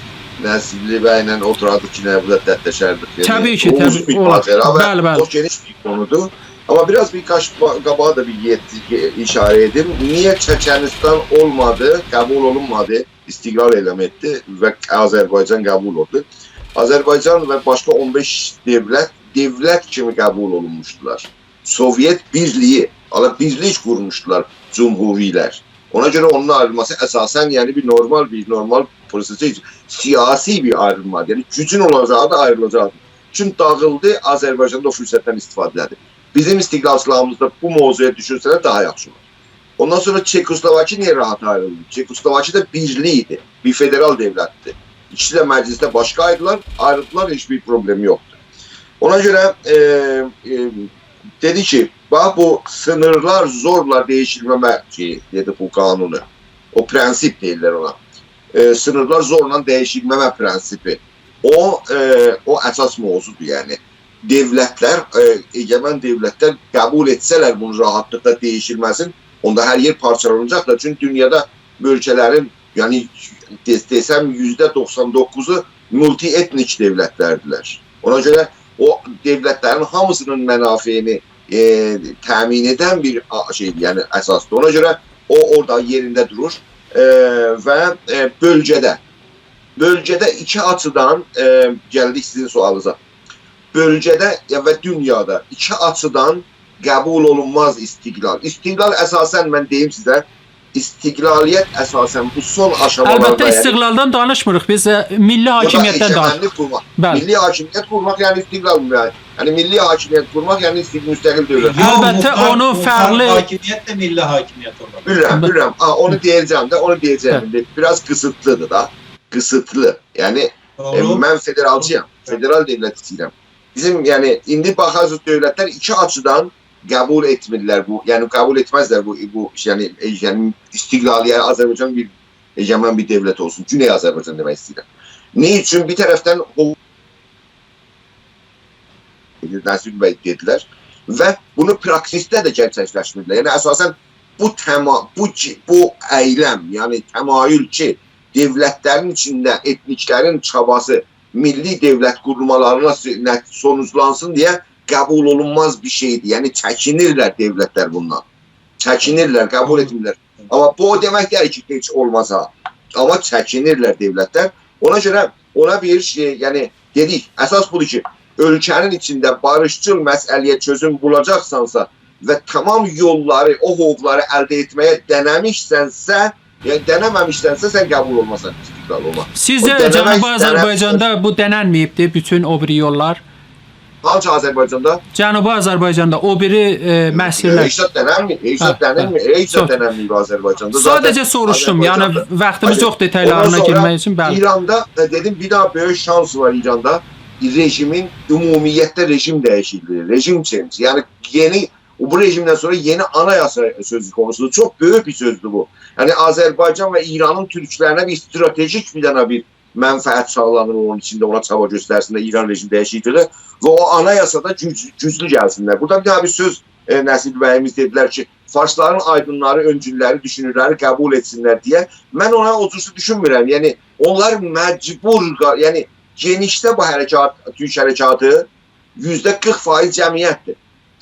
نصیبلی بی‌له اوتوراردیق کی، نه بورادا دردلشردیک. یعنی، طبیعی کی، او اوزون طبیعی، بیر اولار. ماجرا و بلی، بلی. چوخ گئنیش بیر قونودور. آمما بیر آز بیر قاش-، قاباغا دا بیر یئتدی، اشاره ائدیم. نییه چچنیستان اولمادی، قبول اولونمادی، استقلال اعلان ائتدی و آذربایجان قبول اولدو؟ آذربایجان و باشقا اون بئش دؤولت، دؤولت کیمی قبول اولونموشدولار. سووئت بیرلیگی، حالا بیرلیک قورموشدولار جمهوری‌لر. اونا گؤره اونون آیریلماسی اساساً، یعنی، بیر نورمال، بیر نورمال پروسئس، سیاسی بیر آیریلما، یعنی گوجون اولاجاغی دا آیریلاجاقدی. چون داغیلدی، آذربایجان دا او فرصتدن استفاده ائله‌دی. بیزیم استقلالچیلاریمیز دا بو موضوعا دوشونسه‌لر داها یاخشی اولار. اوندان سونرا چکوسلواکی نییه راحت آیریلدی؟ چکوسلواکی دا بیرلیک ایدی، بیر فدرال دؤولتدیر. ایکیسی ده مجلسده باشقا ایدیلر، آیریلدیلار، هئچ بیر پروبلئم یوخدور. اونا گؤره، ائ، ائ، دئدی کی، باخ، بو سینیرلار زورلا دییشیلمه‌مک کی، دئدی بو قانونو. او پرنسیپ دئییرلر اونا. ائ، سینیرلار زورلا دییشیلمه‌مک پرنسیپی. او، ائ، او اساس موضوعدور، یعنی. دؤولتلر، ائ، ائگئمن دؤولتلر قبول ائتسه‌لر بونون راحتلیقلا دییشیلمه‌سین، اوندا هر یئر پارچالاناجاقدیر. چونکی دونیادا بؤلگه‌لرین، یعنی، دئ-، دئسم، یوزده دوخسان دوققوزو مولتی‌ائتنیک دؤولتلردیلر. اونا گؤره او دؤولتلرین هامیسینین منافعینی، ائ، تأمین ائدن بیر آ-، شئیدیر، یعنی اساسدیر. اونا گؤره او اورادا یئرینده دورور. ائ، و، ائ، بؤلگه‌ده، بؤلگه‌ده ایکی آچیدان، ائ، گلدیک سیزین سؤالینیزا. بؤلگه‌ده، یا، و دونیادا ایکی آچیدان قبول اولونماز استقلال. استقلال اساساً، من دئییم سیزه، استقلالیت اساساً بو سون آشامالاردا، البته، یعنی، استقلالدان دانیشمیریق، بیز، ائ، میللی او دا حاکمیتدن دانیشیریق. ائگئمنلیک قورماق. بلی. میللی حاکمیت قورماق، یعنی استقلال، یعنی، یعنی میللی حاکمیت قورماق، یعنی استق-، مستقل دؤولت. یوخ، البته، مطلق، اونو مطلق فرقلی حاکمیت ده میللی حاکمیت اولار. بیلیرم، بلی. بیلیرم. آ، اونو دئیه‌جم ده، اونو دئیه‌جم بلی. ایندی. بیر آز قیسیتلیدیر دا، قیسیتلی. یعنی، دوغرو. ائ، من فدرالچی‌یام، فدرال دؤولت ایسته‌ییرم. بیزیم، یعنی، ایندی باخارسینیز، دؤولتلر ایکی آچیدان قبول ائتمیرلر بو، یعنی قبول ائتمزلر بو، بو، یعنی، ائ، یعنی استقلالیت، آذربایجان بیر ائگئمن بیر دؤولت اولسون. گونئی آذربایجان دئمک ایسته‌ییرم. نییه؟ چون بیر طرفدن او، نصیر بی دئدیلر و بونو پراکتیسده ده گئرچکلشدیردیلر. یعنی اساساً بو تما-، بو کی-، بو ائیلم، یعنی تمایل کی، دؤولتلرین ایچینده ائتنیکلرین چاباسی میللی دؤولت قورولمالارینا سو-، نت-، سونوجلانسین دئیه قبول اولونماز بیر شئیدیر. یعنی چکینیرلر دؤولتلر بوندان. چکینیرلر، قبول ائتمیرلر. آمما بو او دئمک دئییل کی، هئچ اولماز ها. آمما چکینیرلر دؤولتلر. اونا گؤره اونا بیر شئی، یعنی دئدیک، اساس بودور کی، اؤلکه‌نین ایچینده باریشچیل مسئله‌یه چؤزوم بولاجاقسانسا و تمام یوللاری، او حقوقلاری الده ائتمه‌یه دنه‌میشسنسه، یعنی دنه‌مه‌میشسنسه، سن قبول اولمازسان استقلال اولا. او سیزجه دنه‌مک، جنوبی دنه‌مک آذربایجاندا بو دننمه‌ییبدی، بوتون او بیری یوللار؟ هانسی آذربایجاندا؟ جنوبی آذربایجاندا، او بیری، ائ، مسیرلر. هئچ زاد دننمیر، هئچ زاد هه، هه. دننمیر، هئچ زاد سور-، دننمیر آذربایجاندا. ساده‌جه زاتن سوروشدوم، یعنی آذربایجاندا، واختیمیز بلی. یوخدور دئتایلارینا گیرمک اوچون، بلی. اوندان سونرا ایراندا، ائ، دئدیم، بیر داها بؤیوک شانس وار ایراندا. رژیمین، عمومیتله رژیم دییشیکلیگی، رژیم چئنج. یعنی یئنی، بو رژیمدن سونرا یئنی آنایاسا سؤزو قونوسودور. چوخ بؤیوک بیر سؤزدور بو. یعنی آذربایجان و ایرانین تورکلرینه بیر استراتژیک بیر دنه بیر منفعت ساغلانیر اونون ایچینده، اونا چابا گؤسترسینلر، ایران رژیم دییشیکلیگی و او آنایاسادا گوج-، گوجلو گلسینلر. بورادا بیر داها بیر سؤز، ائ، نصیر بییمیز دئدیلر کی، فارسلارین آیدینلاری، اؤنجوللری، دوشونورلری قبول ائتسینلر دئیه. من اونا او جور دوشونمورم. یعنی اونلار مجبور قا-، یعنی گئنیشده بو حرکات، تورک حرکاتی یوزده قیرخ فایز جمعیتدیر.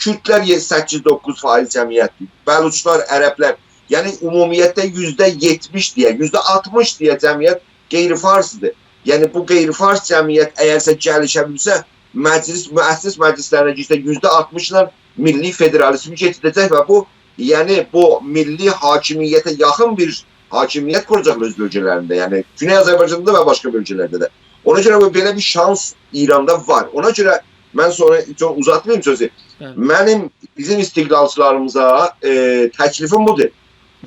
کوردلر یئ-، سککیز دوققوز فایز جمعیتدیر. بلوچلار، عربلر، یعنی عمومیتده یوزده یئتمیش دئیه، یوزده آلتمیش دئیه جمعیت غیر فارسدیر. یعنی بو غیر فارس جمعیت اگرسه گلیشه بیلسه، مجلس، مؤسس مجلسلرینه گیرسه، یوزده آلتمیشلا میللی فدرالیزمی گتیره‌جک و بو، یعنی بو میللی حاکمیته یاخین بیر حاکمیت قوراجاقلار اؤز بؤلگه‌لرینده. یعنی گونئی آذربایجاندا و باشقا بؤلگه‌لرده ده. اونا گؤره بو، بئله بیر شانس ایراندا وار. اونا گؤره من سونرا چوخ اوزاتماییم سؤزو. بلی. منیم، بیزیم استقلالچیلاریمیزا، ائ، تکلیفیم بودور.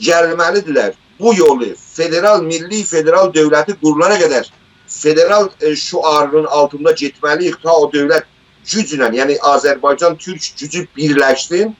گلمه‌لیدیرلر. بو یولو فدرال، میللی فدرال دؤولتی قورولانا قدر فدرال، ائ، شعارینین آلتیندا گئتمه‌لی‌ییک. تا او دؤولت گوجله، یعنی آذربایجان تورک گوجو بیرلشسین،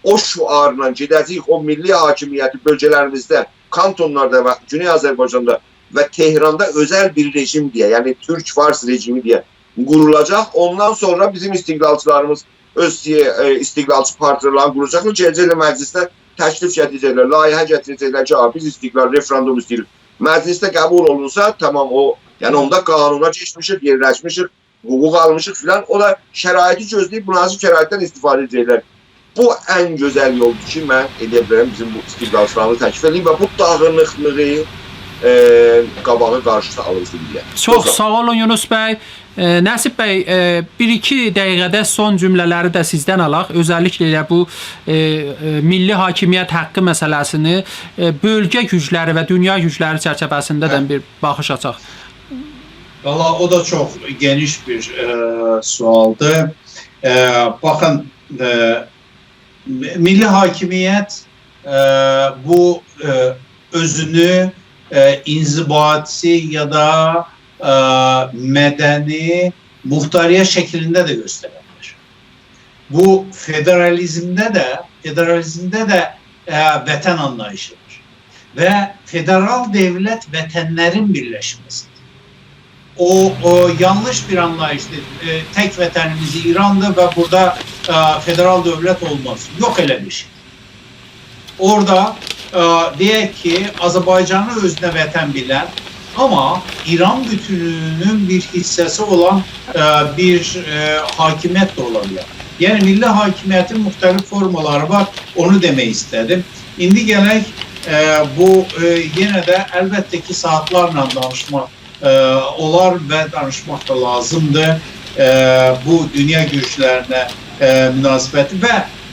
او شعارلا گئده‌جه‌ییک، او میللی حاکمیتی بؤلگه‌لریمیزده، کانتونلاردا و گونئی آذربایجاندا و تهراندا اؤزل بیر رژیم دئیه، یعنی تورک-فارس رژیمی دئیه قورولاجاق. اوندان سونرا بیزیم استقلالچیلاریمیز اؤز، ائ، استقلالچی پارتیالارینی قوراجاقلار، گله‌جکلر مجلسده تکلیف گتیره‌جکلر، لایحه گتیره‌جکلر کی، «آ، بیز استقلال، رفراندوم ایسته‌ییریک.» مجلسده قبول اولونسا، تمام، او، یعنی اوندا قانونا کئچمیشیک، یئرلشمیشیک، حقوق آلمیشیق فلان. او دا شرایطی گؤزله‌ییب، مناسب شرایطدن استفاده ائده‌جکلر. بو ان گؤزل یولدور کی، من ائلیه بیلرم بیزیم بو استقلالچیلاریمیزی تکلیف ائدیم و بو داغینیقلیغی، ائ، قاباغی، قارشیسی آلینسین دئیه. چوخ ساغ اولون، یونس بی. ائ، نصیب بی، ائ، بیر-ایکی دقیقه‌ده سون جمله‌لری ده سیزدن آلاق. اؤزللیکله ائله بو، ائ، ائ، میللی حاکمیت حاققی مسئله‌سینی، ائ، بؤلگه گوجلری و دونیا گوجلری چرچیوه‌سینده ده، هه، بیر باخیش آچاق. والله، او دا چوخ گئنیش بیر، ائ، سؤالدیر. ائ، باخین، ائ، میللی حاکمیت، ائ، بو، ائ، اؤزونو، ائ، انضباطی یا دا، ائ، مدنی مختاریت شکلینده ده گؤستره بیلر. بو فدرالیزمده ده، فدرالیزمده ده، ائ، وطن آنلاییشیدیر. و فدرال دؤولت وطنلرین بیرلشمه‌سیدیر. او، او یانلیش بیر آنلاییشدیر. ائ، تک وطنیمیز ایراندیر و بورادا، ائ، فدرال دؤولت اولماز. یوخ ائله بیر شئی. اورادا، ائ، دئیک کی، آذربایجانی اؤزونه وطن بیلن، آمما ایران بوتونلویونون بیر حیصه‌سی اولان، ائ، بیر، ائ، حاکمیت ده اولا بیلر. یعنی، میللی حاکمیتین مختلف فورمالاری وار، اونو دئمک ایسته‌دیم. ایندی گلک، ائ، بو، ائ، یئنه ده البته کی، ساعاتلارلا دانیشماق، ائ، اولار و دانیشماق دا لازیمدیر. ائ، بو دونیا گوجلرینه، ائ، مناسبتی و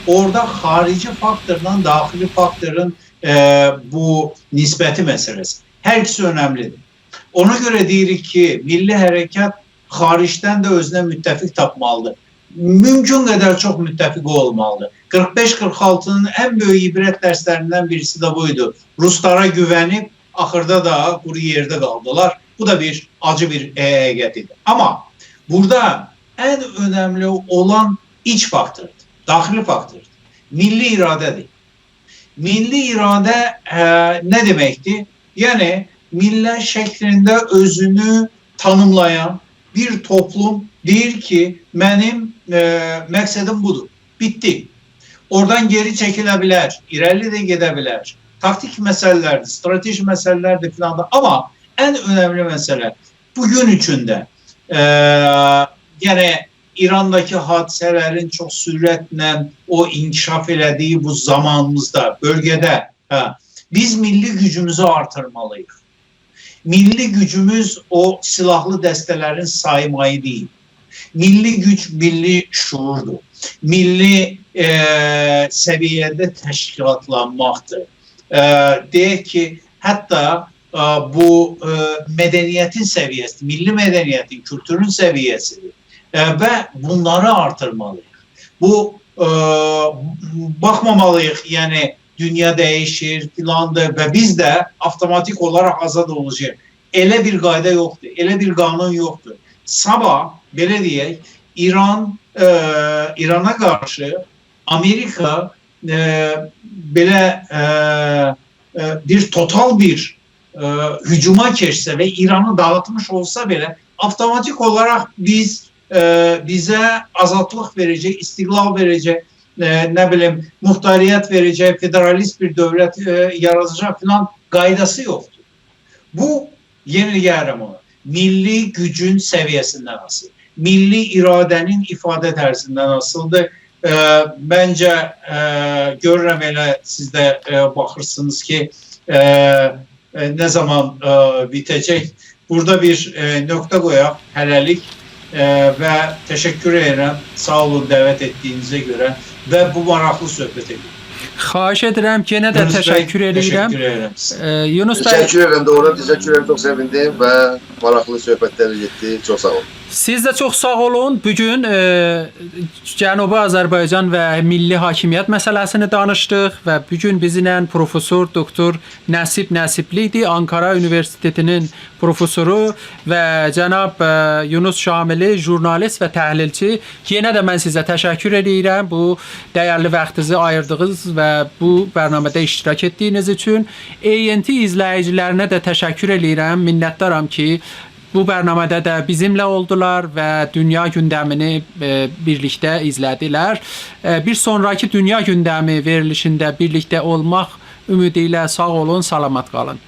اورادا خاریجی فاکتورلا داخلی فاکتورون، ائ، بو نسبتی مسئله‌سی. هر ایکیسی اؤنملیدیر. اونا گؤره دئییریک کی، میللی حرکت خاریجدن ده اؤزونه متفق تاپمالیدیر. مومکون قدر چوخ متفقی اولمالیدیر. قیرخ بئش قیرخ آلتی‌نین ان بؤیوک عبرت درسلریندن بیریسی ده بو ایدی. روسلارا گوونیب، آخیردا دا قورو یئرده قالدیلار. بو دا بیر آجی بیر، ائ، حقیقت ایدی. آمما بورادا ان اؤنملی اولان ایچ فاکتوردور، داخلی فاکتوردور. میللی اراده‌دیر. میللی اراده، ائ، نه دئمکدیر؟ یعنی، میللت شکلینده اؤزونو تانیملایان بیر توپلوم دئییر کی، منیم، ائ، مقصدیم بودور. بیتدی. اورادان گئری چکیله بیلر، ایره‌لی ده گئده بیلر. تاکتیک مسئله‌لردیر، استراتژی مسئله‌لردیر فلان دا. آمما ان اؤنملی مسئله بو گون اوچون ده، ائ، یعنی ایرانداکی حادثه‌لرین چوخ سرعتله او انکشاف ائله‌دیگی بو زامانیمیزدا، بؤلگه‌ده، هه، بیز میللی گوجوموزو آرتیرمالی‌ییق. میللی گوجوموز او سیلاحلی دسته‌لرین سایمایی دئییل. میللی گوج میللی شعوردور. میللی، ائ، سویه‌ده تشکیلاتلانماقدیر. ائ، دئیک کی، حتی، ائ، بو، ائ، مدنیتین سویه‌سیدیر، میللی مدنیتین، کولتورون سویه‌سیدیر. ائ، و بونلاری آرتیرمالی‌ییق. بو، ائ، باخمامالی‌ییق، یعنی، دونیا دییشیر، فلاندیر و بیز ده آوتوماتیک اولاراق آزاد اولاجاغیق. ائله بیر قایدا یوخدور، ائله بیر قانون یوخدور. صاباح، بئله دئیک، ایران، ائ، ایرانا قارشی آمریکا، ائ، بئله، ائ، ائ، بیر توتال بیر، ائ، هجوما کئچسه و ایرانی داغیتمیش اولسا بئله، آوتوماتیک اولاراق بیز، ائ، بیزه آزادلیق وئره‌جک، استقلال وئره‌جک، ائ، نه بیلیم، مختاریت وئره‌جک، فدرالیست بیر دؤولت، ائ، یاراداجاق فلان قایداسی یوخدور. بو، یئنه دئیه‌رم اونو، میللی گوجون سویه‌سیندن آسیل، میللی اراده‌نین ایفاده طرزیندن آسیلدیر. ائ، منجه، ائ، گؤرورم ائله سیز ده، ائ، باخیرسینیز کی، ائ، ائ، نه زامان، ائ، بیته‌جک. بورادا بیر، ائ، نقطه قویاق هله‌لیک، ائ، و تشکر ائدیرم. ساغ اولون دعوت ائتدیگینیزه گؤره و بو ماراقلی صحبته گؤره. خواهش ائدیرم، یئنه ده یونس بی، تشکر ائدیرم. تشکر ائدیرم. ائ، یونس بی، تشکر ائدیرم، دوغرو، تشکر ائدیرم، چوخ سئویندیم و ماراقلی صحبتلر گئتدی. چوخ ساغ اولون. سیز ده چوخ ساغ اولون. بوگون، ائ، جنوبی آذربایجان و میللی حاکمیت مسئله‌سینی دانیشدیق و بوگون بیزیمله پروفسور دوکتور نصیب نصیبلی ایدی، آنکارا اونیوئرسیتئتی‌نین پروفسورو و جناب، ائ، یونس شاملی، ژورنالیست و تحلیلچی. یئنه ده من سیزه تشکر ائدیرم بو دیرلی واختینیزی آییردیغینیز و بو برنامه‌ده اشتراک ائتدیگینیز اوچون. ANT ایزله‌ییجیلرینه ده تشکر ائدیرم. منتدارام کی، بو برنامه‌ده ده بیزیمله اولدولار و دونیا گوندمینی، ائ، بیرلیکده ایزله‌دیلر. ائ، بیر سونراکی دونیا گوندمی وئریلیشینده بیرلیکده اولماق اومیدی ایله ساغ اولون، سلامت قالین.